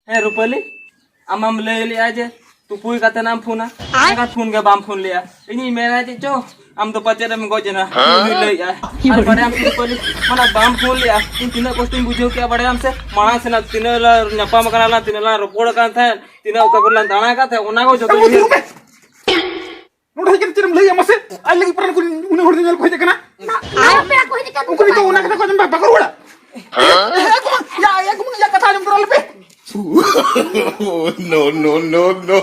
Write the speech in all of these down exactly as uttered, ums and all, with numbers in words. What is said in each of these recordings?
ᱦᱮᱸ ᱨᱩᱯᱟᱹᱞᱤ, ᱟᱢ ᱢᱟᱢ ᱞᱟᱹᱭ ᱞᱮᱜᱼᱟ ᱡᱮ ᱛᱩᱯᱩᱭ ᱠᱟᱛᱮ ᱱᱟᱢ ᱯᱷᱳᱱᱟ, ᱮᱱᱠᱷᱟᱱ ᱯᱷᱳᱱ ᱜᱮ ᱵᱟᱢ ᱯᱷᱳᱱ ᱞᱮᱜᱼᱟ᱾ ᱤᱧᱤᱧ ᱢᱮᱱᱟ ᱡᱮ ᱪᱚ, ᱟᱢ ᱫᱚ ᱯᱟᱪᱮᱫ ᱮᱢ ᱜᱚᱡ ᱮᱱᱟ, ᱩᱱᱤ ᱞᱟᱹᱭᱮᱜᱼᱟ᱾ ᱟᱨ ᱵᱟᱲᱟᱭᱟᱢ ᱥᱮ ᱨᱩᱯᱟᱹᱞᱤ, ᱢᱟᱱᱮ ᱵᱟᱢ ᱯᱷᱳᱱ ᱞᱮᱜᱼᱟ, ᱤᱧ ᱛᱤᱱᱟᱹᱜ ᱠᱚᱥᱴᱚᱧ ᱵᱩᱡᱷᱟᱹᱣ ᱠᱮᱜᱼᱟ ᱵᱟᱲᱟᱭᱟᱢ ᱥᱮ? ᱢᱟᱲᱟᱝ ᱥᱮᱱᱟᱜ ᱛᱤᱱᱟᱹᱜ ᱞᱟᱝ ᱧᱟᱯᱟᱢ ᱟᱠᱟᱱᱟ ᱞᱟᱝ, ᱛᱤᱱᱟᱹᱜ ᱞᱟᱝ ᱨᱚᱯᱚᱲ ᱟᱠᱟᱱ ᱛᱟᱦᱮᱸᱫ, ᱛᱤᱱᱟᱹᱜ ᱚᱠᱟ ᱠᱚᱨᱮ ᱞᱟᱝ ᱫᱟᱬᱟ ᱟᱠᱟᱫ ᱛᱟᱦᱮᱸᱫ, ᱚᱱᱟ ᱠᱚ ᱡᱚᱛᱚ ᱩᱭᱦᱟᱹᱨ᱾ ᱱᱚᱰᱮ ᱦᱮᱡ ᱠᱟᱛᱮ ᱪᱮᱫ ᱮᱢ ᱞᱟᱹᱭᱟ ᱢᱟᱥᱮ? ᱟᱡ ᱞᱟᱹᱜᱤᱫ ᱯᱮᱲᱟ ᱠᱚ, ᱩᱱᱟᱹᱜ ᱦᱚᱲ ᱧᱮᱧᱮᱞ ᱠᱚ ᱦᱮᱡ ᱟᱠᱟᱱᱟ᱾ ᱱᱟ-, ᱱᱟ ᱯᱮᱲᱟ ᱠᱚ ᱦᱮᱡ ᱟᱠᱟᱱ ᱩᱱᱠᱩ ᱱᱤᱛᱚᱜ ᱚᱱᱟ ᱠᱟᱛᱷᱟ ᱠᱚ ᱟᱸᱡᱚᱢ ᱫᱟ, ᱵᱟᱠᱚ ᱨᱩᱣᱟᱹᱲᱟ᱾ ᱦᱮᱸ? ᱮ, ᱮ, ᱠᱚ, ᱭᱟ, ᱭᱟ, ᱠᱚ, ᱭᱟ, ᱠᱟᱛᱷᱟ ᱟᱸᱡᱚᱢ ᱛᱚᱨᱟ ᱞᱮᱯᱮ᱾ No, no, no, no.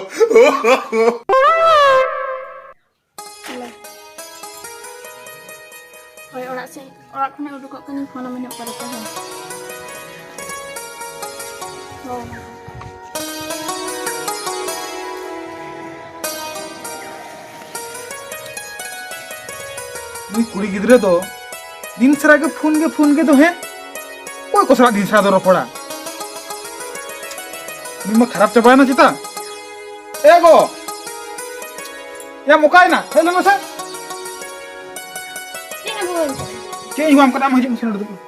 ᱦᱳᱭ, ᱚᱲᱟᱜ ᱥᱮᱫ, ᱚᱲᱟᱜ ᱠᱷᱚᱱᱟᱜ ᱩᱰᱩᱠᱚᱜ ᱠᱟᱹᱱᱟᱹᱧ, ᱯᱷᱳᱱ ᱟᱢᱟᱹᱧ ᱦᱟᱸᱜ ᱯᱚᱨᱮ ᱛᱮ, ᱦᱮᱸ᱾ ᱦᱳᱭ᱾ ᱱᱩᱭ ᱠᱩᱲᱤ ᱜᱤᱫᱽᱨᱟᱹ ᱫᱚ ᱫᱤᱱ ᱥᱟᱨᱟ ᱜᱮ ᱯᱷᱳᱱ ᱜᱮ ᱯᱷᱳᱱ ᱜᱮ ᱫᱚ, ᱦᱮᱸ? ᱚᱠᱚᱭ ᱠᱚ ᱥᱟᱞᱟᱜ ᱫᱤᱱ ᱥᱟᱨᱟ ᱫᱚ ᱨᱚᱯᱚᱲᱟ? ᱱᱩᱭ ᱢᱟ ᱠᱷᱟᱨᱟᱯ ᱪᱟᱵᱟᱭᱮᱱᱟ ᱪᱮᱛᱟ? ᱮ ᱜᱚ! ᱭᱟ, ᱢᱚᱠᱟᱭᱮᱱᱟ? ᱦᱮᱡ ᱞᱮᱱ ᱢᱮᱥᱮ᱾ ᱪᱮᱫ ᱮᱢ ᱦᱚᱦᱚᱣᱟᱹᱧ ᱠᱟᱱᱟ? ᱪᱮᱫ ᱤᱧ ᱦᱚᱦᱚᱣᱟᱢ ᱠᱟᱱᱟ? ᱟᱢ ᱦᱤᱡᱩᱜ ᱢᱮᱥᱮ ᱱᱚᱰᱮ ᱫᱩᱲᱩᱵ ᱢᱮ᱾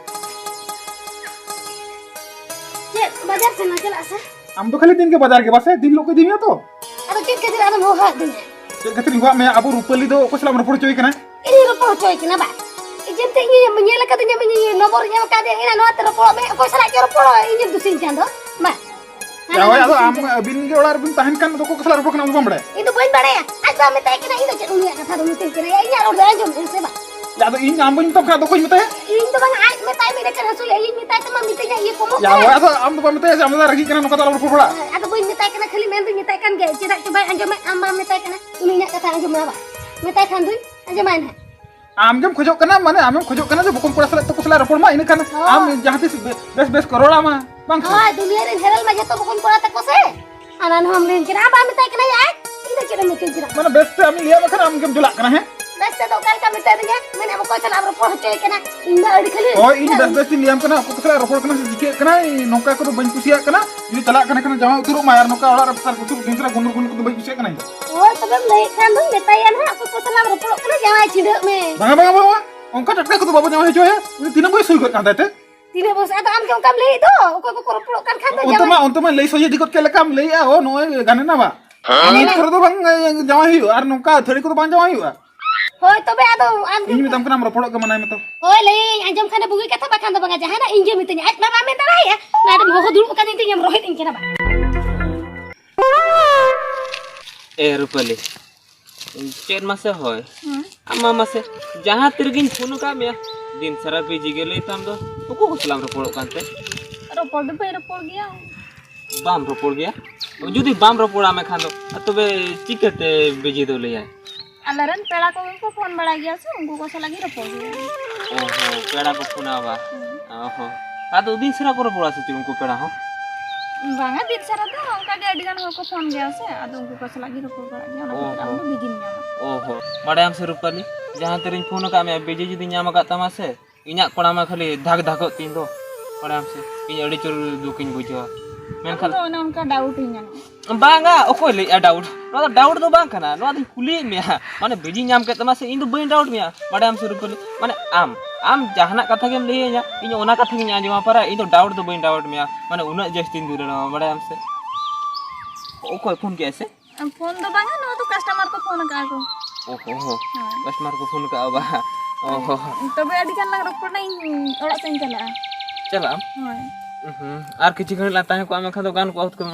ᱪᱮᱫ ᱵᱟᱡᱟᱨ ᱥᱮᱱ ᱞᱟᱝ ᱪᱟᱞᱟᱜᱼᱟ ᱥᱮ? ᱟᱢ ᱫᱚ ᱠᱷᱟᱹᱞᱤ ᱫᱤᱱ ᱜᱮ ᱵᱟᱡᱟᱨ ᱜᱮ ᱵᱟᱥᱮ? ᱫᱤᱱ ᱦᱤᱞᱳᱜ ᱠᱚ ᱤᱫᱤ ᱢᱮᱭᱟ ᱛᱚ? ᱟᱫᱚ ᱪᱮᱫ ᱠᱷᱟᱹᱛᱤᱨ ᱟᱫᱚᱢ ᱦᱚᱦᱚᱣᱟᱫᱤᱧᱟ? ᱪᱮᱫ ᱠᱷᱟᱹᱛᱤᱨ ᱤᱧ ᱦᱚᱦᱚᱣᱟᱫ ᱢᱮᱭᱟ? ᱟᱵᱚ ᱨᱩᱯᱟᱹᱞᱤ ᱫᱚ ᱚᱠᱚᱭ ᱥᱟᱞᱟᱜ ᱮᱢ ᱨᱚᱯᱚᱲ ᱦᱚᱪᱚᱭᱮ ᱠᱟᱱᱟ? ᱤᱧᱤᱧ ᱨᱚᱯᱚᱲ ᱦᱚᱪᱚᱭᱮ ᱠᱟᱱᱟ ᱵᱟ? ᱤᱧ ᱡᱮᱢᱛᱮ ᱤᱧ ᱧᱮᱞ ᱟᱠᱟᱫᱤᱧᱟ, ᱤᱧ ᱱᱚᱢᱵᱚᱨ ᱤᱧ ᱮᱢ ᱟᱠᱟᱫᱮᱭᱟ, ᱤᱧ ᱱᱚᱣᱟ ᱛᱮ ᱨᱚᱯᱚᱲᱚᱜ ᱢᱮ, ᱚᱠᱚᱭ ᱥᱟᱞᱟᱜ ᱪᱚ ᱨᱚᱯᱚᱲᱚᱜ, ᱤᱧᱮᱢ ᱫᱩᱥᱤᱧ ᱠᱟᱱ ᱫᱚ᱾ ᱵᱟ᱾ ᱡᱟᱶᱟᱭ, ᱟᱫᱚ ᱟᱢ, ᱟᱹᱵᱤᱱ ᱜᱮ ᱚᱲᱟᱜ ᱨᱮᱵᱤᱱ ᱛᱟᱦᱮᱱ ᱠᱷᱟᱱ ᱫᱚ ᱚᱠᱚᱭ ᱠᱚ ᱥᱟᱞᱟᱜ ᱨᱚᱯᱚᱲ ᱠᱟᱱᱟ, ᱟᱢ ᱫᱚ ᱵᱟᱢ ᱵᱟᱲᱟᱭᱟ? ᱤᱧ ᱫᱚ ᱵᱟᱹᱧ ᱵᱟᱲᱟᱭᱟ᱾ ᱟᱡ ᱵᱟᱭ ᱢᱮᱛᱟᱭ ᱠᱟᱱᱟ, ᱤᱧ ᱫᱚ ᱪᱮᱫ ᱩᱱᱤᱭᱟᱜ ᱠᱟᱛᱷᱟ ᱫᱚ ᱢᱤᱛᱟᱹᱧ ᱠᱟᱱᱟ? ᱭᱟ, ᱤᱧᱟᱜ ᱨᱚᱲ ᱫᱚ ᱟᱸᱡᱚᱢ ᱢᱮ ᱥᱮ ᱵᱟ? ᱟᱫᱚ ᱤᱧ ᱟᱢ ᱵᱟᱹᱧ ᱢᱮᱛᱟᱢ ᱠᱷᱟᱱ ᱟᱫᱚ ᱚᱠᱚᱭ ᱢᱮᱛᱟᱭᱟ? ᱤᱧ ᱫᱚ ᱵᱟᱝ, ᱟᱡ ᱢᱮᱛᱟᱭ ᱢᱮ, ᱮᱸᱰᱮᱠᱷᱟᱱ ᱦᱟᱹᱥᱩᱭᱟ᱾ ᱤᱧ ᱢᱮᱛᱟᱭ ᱛᱟᱢᱟ, ᱢᱤᱛᱟᱹᱧᱟ, ᱤᱭᱟᱹ ᱠᱚᱢᱚᱜ ᱭᱟ, ᱠᱟᱱᱟ᱾ ᱦᱳᱭ, ᱟᱫᱚ ᱟᱢ ᱫᱚ ᱵᱟᱢ ᱢᱮᱛᱟᱭᱟ ᱡᱮ ᱟᱢ ᱫᱚ ᱨᱟᱹᱜᱤᱜ ᱠᱟᱱᱟ, ᱱᱚᱝᱠᱟ ᱫᱚ ᱟᱞᱚᱢ ᱨᱚᱯᱚᱲ ᱵᱟᱲᱟ᱾ ᱟᱫᱚ ᱵᱟᱹᱧ ᱢᱮᱛᱟᱭ ᱠᱟᱱᱟ, ᱠᱷᱟᱹᱞᱤ ᱢᱮᱱᱫᱩᱧ ᱢᱮᱛᱟᱭ ᱠᱟᱱ ᱜᱮᱭᱟ, ᱪᱮᱫᱟᱜ ᱪᱚ ᱵᱟᱭ ᱟᱸᱡᱚᱢᱮᱫ, ᱟᱢ ᱵᱟᱢ ᱢᱮᱛᱟᱭ ᱠᱟᱱᱟ, ᱩᱱᱤ ᱤᱧᱟᱜ ᱠᱟᱛᱷᱟ ᱟᱸᱡᱚᱢ ᱢᱟ ᱵᱟ᱾ ᱢᱮᱛᱟᱭ ᱠᱷᱟᱱ ᱫᱩᱧ ᱟᱸᱡᱚᱢᱟᱭ ᱱᱟᱦᱟᱜ᱾ ᱟᱢ ᱜᱮᱢ ᱠᱷᱚᱡᱚᱜ ᱠᱟᱱᱟ, ᱢᱟᱱᱮ ᱟᱢᱮᱢ ᱠᱷᱚᱡᱚᱜ ᱠᱟᱱᱟ ᱡᱮ ᱵᱚᱠᱚᱧ ᱠᱚᱲᱟ ᱥᱟᱞᱟᱜ ᱛᱟᱠᱚ ᱥᱟᱞᱟᱜ ᱨᱚᱯᱚᱲ ᱢᱟ, ᱤᱱᱟᱹ ᱠᱷᱟᱱ ᱦᱳᱭ᱾ ᱟᱢ ᱡᱟᱦᱟᱸ ᱛᱤᱥ ᱵᱮ-, ᱵᱮᱥ ᱵᱮᱥ ᱠᱚ ᱨᱚᱲ ᱟᱢᱟ, ᱵᱟᱝ ᱥᱮ? ᱦᱳᱭ, ᱫᱩᱱᱤᱭᱟᱹ ᱨᱮᱱ ᱦᱮᱨᱮᱞ ᱢᱟ ᱡᱚᱛᱚ ᱵᱚᱠᱚᱧ ᱠᱚᱲᱟ ᱛᱟᱠᱚ ᱥᱮ᱾ ᱟᱨ ᱟᱨᱦᱚᱸ ᱟᱢ ᱞᱟᱹᱭᱟᱹᱧ ᱠᱟᱱᱟ, ᱟᱵᱟᱨ ᱢᱮᱛᱟᱭ ᱠᱟᱱᱟ, ᱭᱟ, ᱤᱧ ᱫᱚ ᱪᱮᱫ ᱮᱢ ᱢᱤᱛᱟᱹᱧ ᱠᱟᱱᱟ? ᱢᱟᱱᱮ ᱵᱮᱥ ᱛᱮ ᱟᱢᱤᱧ ᱞᱟᱹᱭᱟᱢ ᱠᱷᱟᱱ ᱟᱢ ᱜᱮᱢ ᱪᱟᱞᱟᱜ ᱠᱟᱱᱟ, ᱦᱮᱸ? ᱵᱮᱥ ᱛᱮᱫᱚ ᱚᱠᱟ ᱞᱮᱠᱟ ᱢᱮᱛᱟᱫᱤᱧᱟ? ᱢᱮᱱᱮᱫ ᱚᱠᱚᱭ ᱥᱟᱞᱟᱜ ᱮᱢ ᱨᱚᱯᱚᱲ ᱦᱚᱪᱚᱭᱮ ᱠᱟᱱᱟ? ᱤᱧ ᱫᱚ ᱟᱹᱰᱤ ᱠᱷᱟᱹᱞᱤ ᱦᱳᱭ, ᱤᱧ ᱵᱮᱥ ᱵᱮᱥ ᱛᱤᱧ ᱞᱟᱹᱭᱟᱢ ᱠᱟᱱᱟ, ᱚᱠᱚᱭ ᱠᱚ ᱥᱟᱞᱟᱜ ᱨᱚᱯᱚᱲ ᱠᱟᱱᱟ ᱥᱮ ᱪᱤᱠᱟᱹᱜ ᱠᱟᱱᱟ, ᱤᱧ ᱱᱚᱝᱠᱟ ᱠᱚᱫᱚ ᱵᱟᱹᱧ ᱠᱩᱥᱤᱭᱟᱜ ᱠᱟᱱᱟ᱾ ᱡᱩᱫᱤ ᱪᱟᱞᱟᱜ ᱠᱟᱱᱟ ᱠᱷᱟᱱ ᱡᱟᱶᱟᱭ ᱩᱛᱟᱹᱨᱚᱜ ᱢᱟᱭ, ᱟᱨ ᱱᱚᱝᱠᱟ ᱚᱲᱟᱜ ᱨᱮ ᱯᱷᱟᱥᱟᱨ ᱯᱷᱩᱥᱩᱨ ᱫᱤᱱ ᱥᱟᱨᱟ ᱜᱩᱱᱰᱩᱨ ᱜᱩᱱᱰᱩᱨ ᱠᱚᱫᱚ ᱵᱟᱹᱧ ᱠᱩᱥᱤᱭᱟᱜ ᱠᱟᱱᱟ ᱤᱧ ᱫᱚ᱾ ᱦᱳᱭ, ᱛᱚᱵᱮᱢ ᱞᱟᱹᱭᱮᱫ ᱠᱷᱟᱱ ᱫᱚᱧ ᱢᱮᱛᱟᱭᱟ ᱱᱟᱦᱟᱜ, ᱚᱠᱚᱭ ᱠᱚ ᱥᱟᱞᱟᱜ ᱮᱢ ᱨᱚᱯᱚᱲᱚᱜ ᱠᱟᱱᱟ, ᱡᱟᱶᱟᱭ ᱪᱷᱤᱰᱟᱹᱜ ᱢᱮ᱾ ᱵᱟᱝᱟ, ᱵᱟᱝᱟ, ᱵᱟᱝᱟ, ᱚᱱᱠᱟ ᱴᱟᱴᱠᱟ ᱠᱚᱫᱚ ᱵᱟᱵᱚ ᱡᱟᱶᱟᱭ ᱦᱚᱪᱚᱭᱟ᱾ ᱩᱱᱤ ᱛᱤᱱᱟᱹᱜ ᱵᱚᱭᱮᱥ ᱦᱩᱭ ᱜᱚᱫ ᱠᱟᱱ ᱛᱟᱭ ᱛᱮ? ᱛᱤᱱᱟᱹᱜ ᱵᱚᱭᱚᱥ? ᱟᱫᱚ ᱟᱢ ᱜᱮ ᱚᱱᱠᱟᱢ ᱞᱟᱹᱭᱮᱫ ᱫᱚ, ᱚᱠᱚᱭ ᱠᱚᱠᱚ ᱨᱚᱯᱚᱲᱚᱜ ᱠᱟᱱ ᱠᱷᱟᱱ ᱫᱚ ᱚᱱᱛᱮ ᱡᱟᱶᱟᱭ ᱢᱟ, ᱚᱱᱛᱮ ᱢᱟ ᱞᱟᱹᱭ ᱥᱚᱡᱷᱮ ᱫᱤᱠᱚᱛ ᱪᱮᱫ ᱞᱮᱠᱟᱢ ᱞᱟᱹᱭᱮᱜᱼᱟ, ᱚ, ᱱᱚᱜᱼᱚᱭ ᱜᱟᱱᱮ ᱱᱟ ᱵᱟ᱾ ᱦᱮᱸ᱾ ᱱᱤᱛ ᱠᱚᱨᱮ ᱫᱚ ᱵᱟᱝ, ᱮ, ᱡᱟᱶᱟᱭ ᱦᱩᱭᱩᱜᱼᱟ, ᱟᱨ ᱱᱚᱝᱠᱟ ᱟᱹᱛᱷᱟᱹᱲᱤ ᱠᱚᱫᱚ ᱵᱟᱝ ᱡᱟᱶᱟᱭ ᱦᱩᱭᱩᱜᱼᱟ᱾ ᱦᱳᱭ, ᱛᱚᱵᱮ ᱟᱫᱚ ᱟᱢ ᱤᱧ ᱢᱮᱛᱟᱢ ᱠᱟᱱᱟ, ᱟᱢ ᱨᱚᱯᱚᱲᱚᱜ ᱜᱮ ᱢᱟᱱᱟᱭ ᱢᱮ ᱛᱚ᱾ ᱦᱳᱭ, ᱞᱟᱹᱭᱟᱹᱧ ᱟᱸᱡᱚᱢ ᱠᱷᱟᱱ ᱫᱚ ᱵᱩᱜᱤ ᱠᱟᱛᱷᱟ, ᱵᱟᱠᱷᱟᱱ ᱫᱚ ᱵᱟᱝᱟ, ᱡᱟᱦᱟᱱᱟᱜ ᱤᱧ ᱜᱮ ᱢᱤᱛᱟᱹᱧᱟ, ᱟᱡ ᱢᱟ ᱵᱟᱢ ᱢᱮᱱ ᱫᱟᱲᱮᱭᱟᱭᱟ, ᱱᱚᱰᱮᱢ ᱦᱚᱦᱚ ᱫᱩᱲᱩᱵ ᱠᱟᱹᱫᱤᱧ ᱛᱤᱧ, ᱮᱢ ᱨᱚᱦᱮᱫ ᱤᱧ ᱠᱟᱱᱟ ᱵᱟ᱾ ᱮ ᱨᱩᱯᱟᱹᱞᱤ, ᱪᱮᱫ ᱢᱟᱥᱮ ᱦᱳᱭ? ᱦᱩᱸ᱾ ᱟᱢ ᱢᱟ ᱢᱟᱥᱮ ᱡᱟᱦᱟᱸ ᱛᱤᱨᱮᱜᱤᱧ ᱯᱷᱳᱱ ᱟᱠᱟᱫ ᱢᱮᱭᱟ, ᱫᱤᱱ ᱥᱟᱨᱟ ᱵᱤᱡᱤ ᱜᱮ ᱞᱟᱹᱭ ᱛᱟᱢ ᱫᱚ᱾ ᱩᱠᱩ ᱠᱚ ᱥᱟᱞᱟᱜ ᱮᱢ ᱨᱚᱯᱚᱲᱚᱜ ᱠᱟᱱᱛᱮ? ᱨᱚᱯᱚᱲ ᱫᱚ ᱵᱟᱹᱧ ᱨᱚᱯᱚᱲ ᱜᱮᱭᱟ᱾ ᱵᱟᱢ ᱨᱚᱯᱚᱲ ᱜᱮᱭᱟ? ᱡᱩᱫᱤ ᱵᱟᱢ ᱨᱚᱯᱚᱲᱟ ᱢᱮᱱᱠᱷᱟᱱ ᱫᱚ, ᱟᱨ ᱛᱚᱵᱮ ᱪᱤᱠᱟᱹᱛᱮ ᱵᱤᱡᱤ ᱫᱚ ᱞᱟᱹᱭᱟᱭ? ᱟᱞᱮᱨᱮᱱ ᱯᱮᱲᱟ ᱠᱚᱜᱮ ᱠᱚ ᱯᱷᱳᱱ ᱵᱟᱲᱟᱭ ᱜᱮᱭᱟ ᱥᱮ, ᱩᱱᱠᱩ ᱠᱚ ᱥᱟᱞᱟᱜ ᱜᱮ ᱨᱚᱯᱚᱲ ᱜᱮᱭᱟ᱾ ᱚ ᱦᱚᱸ, ᱯᱮᱲᱟ ᱠᱚ ᱯᱷᱳᱱᱟ ᱵᱟ? ᱦᱩᱸ᱾ ᱚ ᱦᱚᱸ᱾ ᱟᱫᱚ ᱫᱤᱱ ᱥᱟᱨᱟ ᱠᱚ ᱨᱚᱯᱚᱲᱟ ᱥᱮ ᱪᱮᱫ ᱩᱱᱠᱩ ᱯᱮᱲᱟ ᱦᱚᱸ? ᱵᱟᱝᱟ, ᱫᱤᱱ ᱥᱟᱨᱟ ᱫᱚ ᱚᱱᱠᱟ ᱜᱮ ᱟᱹᱰᱤ ᱜᱟᱱ ᱦᱚᱲ ᱠᱚ ᱯᱷᱳᱱ ᱜᱮᱭᱟ ᱥᱮ, ᱟᱫᱚ ᱩᱱᱠᱩ ᱠᱚ ᱥᱟᱞᱟᱜ ᱜᱮ ᱨᱚᱯᱚᱲ ᱵᱟᱲᱟᱜ ᱜᱮᱭᱟ, ᱚᱱᱟ ᱚ ᱠᱷᱟᱹᱛᱤᱨ ᱟᱢ ᱦᱚᱸ᱾ ᱫᱚ ᱵᱤᱡᱤᱢ ᱧᱟᱢᱟ᱾ ᱚ ᱦᱚᱸ᱾ ᱵᱟᱲᱟᱭᱟᱢ ᱥᱮ ᱨᱩᱯᱟᱞᱤ, ᱡᱟᱦᱟᱸ ᱛᱤᱨᱤᱧ ᱯᱷᱳᱱ ᱟᱠᱟᱫ ᱢᱮᱭᱟ, ᱵᱤᱡᱤ ᱡᱩᱫᱤᱧ ᱧᱟᱢ ᱟᱠᱟᱫ ᱛᱟᱢᱟ ᱥᱮ, ᱤᱧᱟᱹᱜ ᱠᱚᱲᱟᱢᱟ ᱠᱷᱟᱹᱞᱤ ᱫᱷᱟᱠ ᱫᱷᱟᱠᱚᱜ ᱛᱤᱧ ᱫᱚ, ᱵᱟᱲᱟᱭᱟᱢ ᱥᱮ, ᱤᱧ ᱟᱹᱰᱤ ᱡᱳᱨ ᱫᱩᱠᱤᱧ ᱵᱩᱡᱷᱟᱹᱣᱟ᱾ ᱢᱮᱱᱠᱷᱟᱱ ᱟᱫᱚ ᱚᱱᱮ ᱚᱱᱠᱟ ᱰᱟᱣᱩᱴ ᱤᱧ ᱧᱟᱢ ᱮᱫᱟ᱾ ᱵᱟᱝᱟ, ᱚᱠᱚᱭ ᱞᱟᱹᱭᱮᱜᱼᱟ ᱰᱟᱣᱩᱴ? ᱱᱚᱣᱟ ᱫᱚ ᱰᱟᱣᱩᱴ ᱫᱚ ᱵᱟᱝ ᱠᱟᱱᱟ, ᱱᱚᱣᱟ ᱫᱚᱧ ᱠᱩᱞᱤᱭᱮᱫ ᱢᱮᱭᱟ᱾ ᱢᱟᱱᱮ ᱵᱤᱡᱤ ᱧᱟᱢ ᱠᱮᱫ ᱛᱟᱢᱟ ᱥᱮ, ᱤᱧ ᱫᱚ ᱵᱟᱹᱧ ᱰᱟᱣᱩᱴ ᱢᱮᱭᱟ, ᱵᱟᱲᱟᱭᱟᱢ ᱥᱮ ᱨᱩᱯᱟᱹᱞᱤ? ᱢᱟᱱᱮ ᱟᱢ, ᱟᱢ ᱡᱟᱦᱟᱱᱟᱜ ᱠᱟᱛᱷᱟ ᱜᱮᱢ ᱞᱟᱹᱭᱟᱹᱧᱟ, ᱤᱧ ᱚᱱᱟ ᱠᱟᱛᱷᱟ ᱜᱤᱧ ᱟᱸᱡᱚᱢᱟ ᱯᱟᱨᱟ, ᱤᱧ ᱫᱚ ᱰᱟᱣᱩᱴ ᱫᱚ ᱵᱟᱹᱧ ᱰᱟᱣᱩᱴ ᱢᱮᱭᱟ, ᱢᱟᱱᱮ ᱩᱱᱟᱹᱜ ᱡᱟᱹᱥᱛᱤᱧ ᱫᱩᱞᱟᱹᱲᱟᱢᱟ, ᱵᱟᱲᱟᱭᱟᱢ ᱥᱮ? ᱚᱠᱚᱭ ᱯᱷᱳᱱ ᱠᱮᱜᱼᱟᱭ ᱥᱮ? ᱯᱷᱳᱱ ᱫᱚ ᱵᱟᱝᱟ, ᱱᱚᱣᱟ ᱫᱚ ᱠᱟᱥᱴᱚᱢᱟᱨ ᱠᱚ ᱯᱷᱳᱱ ᱟᱠᱟᱫᱼᱟ ᱠᱚ᱾ ᱚ ᱦᱚ ᱦᱚ᱾ ᱦᱳᱭ᱾ ᱠᱟᱥᱴᱚᱢᱟᱨ ᱠᱚ ᱯᱷᱳᱱ ᱟᱠᱟᱫᱼᱟ ᱵᱟ? ᱚ ᱦᱚ᱾ ᱛᱚᱵᱮ ᱟᱹᱰᱤ ᱜᱟᱱ ᱞᱟᱝ ᱨᱚᱯᱚᱲ ᱮᱱᱟ, ᱤᱧ ᱚᱲᱟᱜ ᱥᱮᱫ ᱤᱧ ᱪᱟᱞᱟᱜᱼᱟ᱾ ᱪᱟᱞᱟᱜ ᱟᱢ? ᱦᱳᱭ᱾ ᱦᱩᱸ, ᱟᱨ ᱠᱤᱪᱷᱩ ᱜᱷᱟᱹᱲᱤᱡ ᱞᱟᱝ ᱛᱟᱦᱮᱸ ᱠᱚᱜᱼᱟ, ᱢᱮᱱᱠᱷᱟᱱ ᱫᱚ ᱜᱟᱱ ᱠᱚᱜᱼᱟ, ᱦᱩᱛᱠᱟᱹᱢ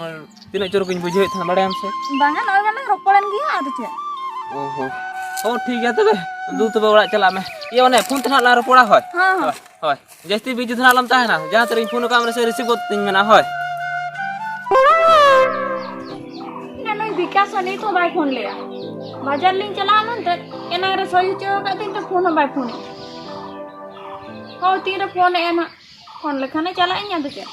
ᱛᱤᱱᱟᱹᱜ ᱪᱚᱨᱚᱠ ᱤᱧ ᱵᱩᱡᱷᱟᱹᱣᱮᱫ ᱛᱟᱦᱮᱱᱟ, ᱵᱟᱲᱟᱭᱟᱢ ᱥᱮ? ᱵᱟᱝᱟ, ᱱᱚᱜᱼᱚᱭ ᱢᱟᱞᱟᱝ ᱨᱚᱯᱚᱲᱮᱱ ᱜᱮᱭᱟ, ᱟᱫᱚ ᱪᱮᱫ? ᱚ ᱦᱚ᱾ ᱚ, ᱴᱷᱤᱠ ᱜᱮᱭᱟ ᱛᱚᱵᱮ᱾ ᱫᱩ ᱛᱚᱵᱮ ᱚᱲᱟᱜ ᱪᱟᱞᱟᱜ ᱢᱮ᱾ ᱤᱭᱟᱹ, ᱚᱱᱮ ᱯᱷᱳᱱ ᱛᱮ ᱱᱟᱦᱟᱜ ᱞᱟᱝ ᱨᱚᱯᱚᱲᱟ, ᱦᱳᱭ᱾ ᱦᱮᱸ, ᱦᱮᱸ᱾ ᱦᱳᱭ, ᱦᱳᱭ᱾ ᱡᱟᱹᱥᱛᱤ ᱵᱤᱡᱤ ᱫᱚ ᱱᱟᱦᱟᱜ ᱟᱞᱚᱢ ᱛᱟᱦᱮᱱᱟ᱾ ᱡᱟᱦᱟᱸ ᱛᱤᱨᱮᱧ ᱯᱷᱳᱱ ᱟᱠᱟᱫ ᱢᱮ, ᱥᱮ ᱨᱤᱥᱤᱵᱷ ᱜᱚᱫ ᱛᱤᱧ ᱢᱮ ᱱᱟᱦᱟᱜ, ᱦᱳᱭ᱾ ᱤᱧ ᱱᱩᱭ ᱵᱤᱠᱟᱥ ᱦᱚᱸ ᱱᱤᱛ ᱦᱚᱸ ᱵᱟᱭ ᱯᱷᱳᱱ ᱞᱮᱜᱼᱟ᱾ ᱵᱟᱡᱟᱨ ᱞᱤᱧ ᱪᱟᱞᱟᱜᱼᱟ ᱢᱮᱱᱛᱮ, ᱮᱱᱟᱝ ᱨᱮ ᱥᱳᱭ ᱦᱚᱪᱚ ᱟᱠᱟᱫ ᱛᱤᱧ ᱛᱮ ᱯᱷᱳᱱ ᱦᱚᱸ ᱵᱟᱭ ᱯᱷᱳᱱᱮᱜᱼᱟ᱾ ᱦᱳᱭ, ᱛᱤᱱᱨᱮ ᱯᱷᱳᱱᱮᱜᱼᱟ ᱱᱟᱦᱟᱜ, ᱯᱷᱳᱱ ᱞᱮᱠᱷᱟᱱᱮ ᱪᱟᱞᱟᱜ ᱟᱹᱧ, ᱟᱫᱚ ᱪᱮᱫ?